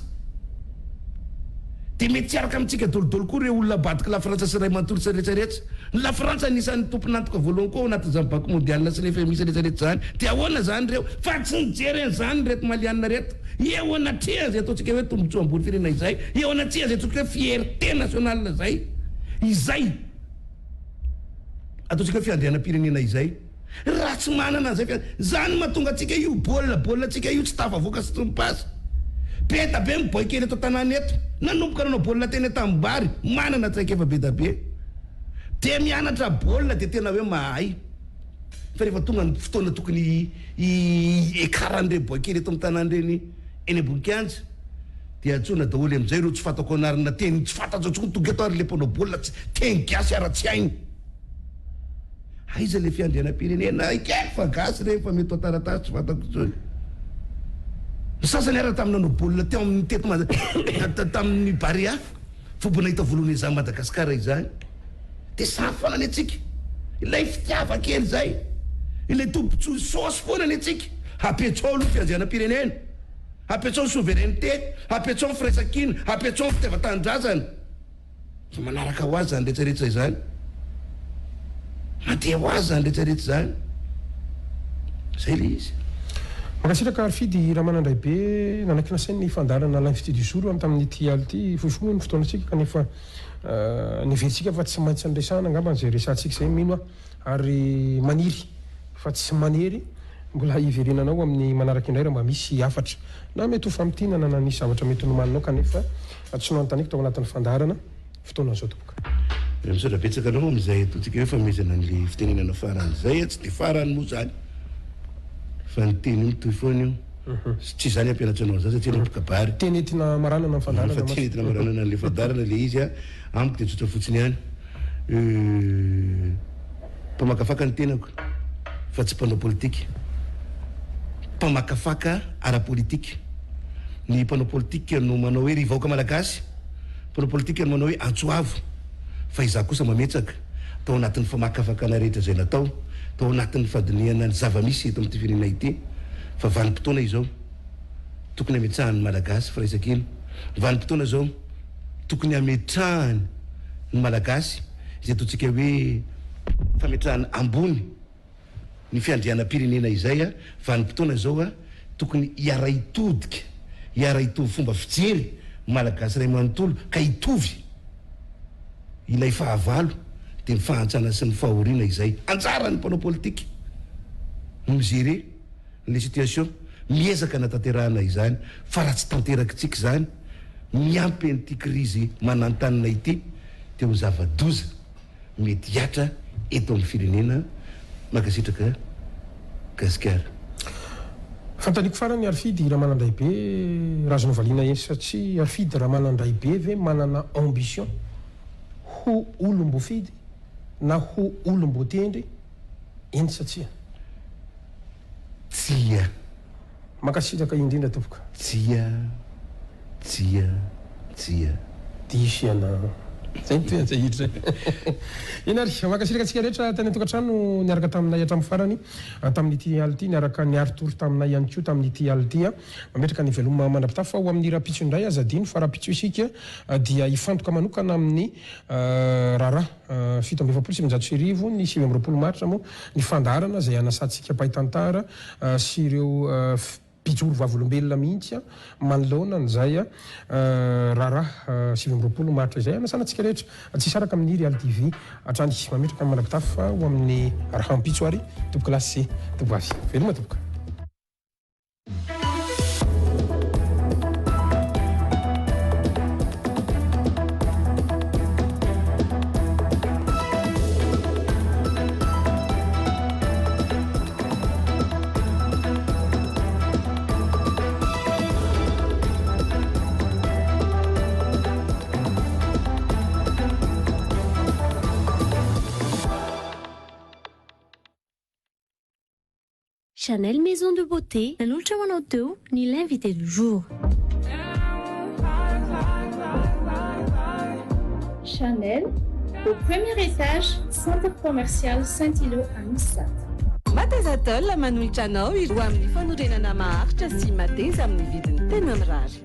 dia mety tsy hiaraka amintsika dolidoly koa ireo olona ambadik'i Lafrantsa sy ray manontolo sy rehetra rehetra. Ny Lafrantsa anisan'ny tompon'antoka voalohany koa ao anatin'izany Banque Mondiale sy ny FMI sy rehetra rehetra izany, dia ahoana izany ireo? Fa tsy nijery an'izany ireto Malianina ireto. Eo anatrehan'izay ataontsika hoe tombotsoa ambony firenena izay, eo anatrehan'izay ataontsika hoe fierté nationale izay, izay ataontsika hoe fiandrianam-pirenena izay, raha tsy manana an'izay fiandrianam, izany no mahatonga antsika io baolina baolina antsika io tsy tafavoaka sy tsy mipasa. Be da be ny boay kely eto an-tanàna eto, nanomboka nanao baolina teny an-tanimbary, manana traikefa be da be. Dia mianatra baolina dia tena hoe mahay. Fa rehefa tonga ny fotoana tokony hiakaran'ireny boay kely eto amin'ny tanàna ireny eny ambony kianja dia antsoina daholo amin'izay ireo tsy fantako anarana teny tsy fantatro intsony tonga eto ary ilay mpanao baolina tsy teny gasy ara tsy hainy. Aiza ilay fiandrianam-pirenena? Ekeko fa gasy ireny fa mety ho taratasy tsy fantako intsony. Ny sasany ara tamin'ny nanao baolina teo amin'ny teto Mada tamin'ny Barea vao mbo nahita voalohany an'izany Madagasikara izany. Dia samy foana ny antsika. Ilay fitiavan-kely izay. Ilay tombotsoa saosy foana ny antsika. Apetsao aloha ny fiandrianam-pirenena. Apetsao ny souveraineté. Apetsao ny firaisankina. Apetsao ny fitiavan-tanindrazana. Fa manaraka ho azy izany rehetra rehetra izany. Mandeha ho azy izany rehetra rehetra izany. Izay ilay izy. Mankasitraka Harifidy Ramanandraibe nanaiky nasainy ny fandaharana L'invité du jour tamin'ity alina ity. Fohifohy moa ny fotoanantsika kanefa Neverintsika fa tsy maintsy niresahana angamba izay resahantsika izay, mino aho, ary maniry fa tsy manery mbola hiverenanao amin'ny manaraka indray raha mba misy hafatra na mety ho famintinana na nisy zavatra mety ho nomaninao kanefa tsy noanontaniako tao anatin'ny fandaharana fotoanan'izao tompoko. Misaotra betsaka anao amin'izay ataontsika hoe fanomezana an'ilay fitenenana farany izay, tsy dia farany moa izany fa ny teny io mitohy foana io. Tsy izany hampianatra anao an'izany satria ianao mpikabary. Teny entina hamaranana ny fandaharana mantsy. Fa teny entina hamaranana an'ilay fandaharana ilay izy an, amiko dia tsotra fotsiny ihany. Mpamakafaka ny tenako fa tsy mpanao politika. Mpamakafaka ara-politika. Ny mpanao politika no manao hoe ry vahoaka malagasy, mpanao politika no manao hoe antso avo. Fa izaho kosa mametsaka, tao anatin'ny famakafakana rehetra izay natao, tao anatin'ny fandinihana ny zava-misy eto amin'ity firenena ity, fa vanim-potoana izao tokony hametrahan'ny Malagasy firaisankina, vanim-potoana izao tokony hametrahany ny Malagasy izay ataontsika hoe fametrahana ambony ny fiandrianam-pirenena izay, vanim-potoana izao tokony hiara-hitodika, hiara-hitovy fomba fijery ny Malagasy iray manontolo ka hitovy ilay fahavalo dia ny fahantrana sy ny fahoriana izay. Anjaran'ny mpanao politika no mi-gérer an'ilay situation, miezaka hanatanterahana izany fa raha tsy tanterakitsika izany, miampy an'ity krizy manantanina ity dia ho zava-doza. mety hihatra eto amin'ny firenena Mankasitraka Gasikara. Fanontaniako farany Harifidy Ramanandraibe raha azonao valiana eny satria Harifidy Ramanandraibe ve manana ambition ho olom-boafidy na ho olom-boatendry eny sa tsia? Tsia. Mankasitraka indrindra tompoko. Tsia, tsia, tsia. Diso ianao. Zay ny tohiny zay hira zay. Eny ary, mankasitraka antsika rehetra tany an-tokantrano niaraka taminay hatramin'ny farany tamin'ity alina ity, niaraka niari-tory taminay ihany koa tamin'ity alina ity. Mametraka ny veloma mandra-pitafa ho amin'ny rahampitso indray. Aza adino fa rahampitso isika dia hifantoka manokana amin'ny raharaha. 1947, ny 29 marsa moa ny fandaharana izay hanasantsika mpahay tantara sy ireo mpijoro vavolombelona mihitsy manoloana an'izay raharaha 29 martra izay. Hanasana antsika rehetra tsy hisaraka amin'ny Real TV hatrany. Mametraka ny mandra-pitafa ho amin'ny rahampitso ary tompokolahy sy tompovavy. Veloma tompoko. Chanel Maison de Beauté nanolotra ho anao teo ny l'invité du jour. Chanel, au premier étage, centre commercial Saint-Ilot à Anosizato. Mateza Atoll manolotra anao ireo amin'ny fanorenana maharitra sy mateza amin'ny vidiny tena mirary.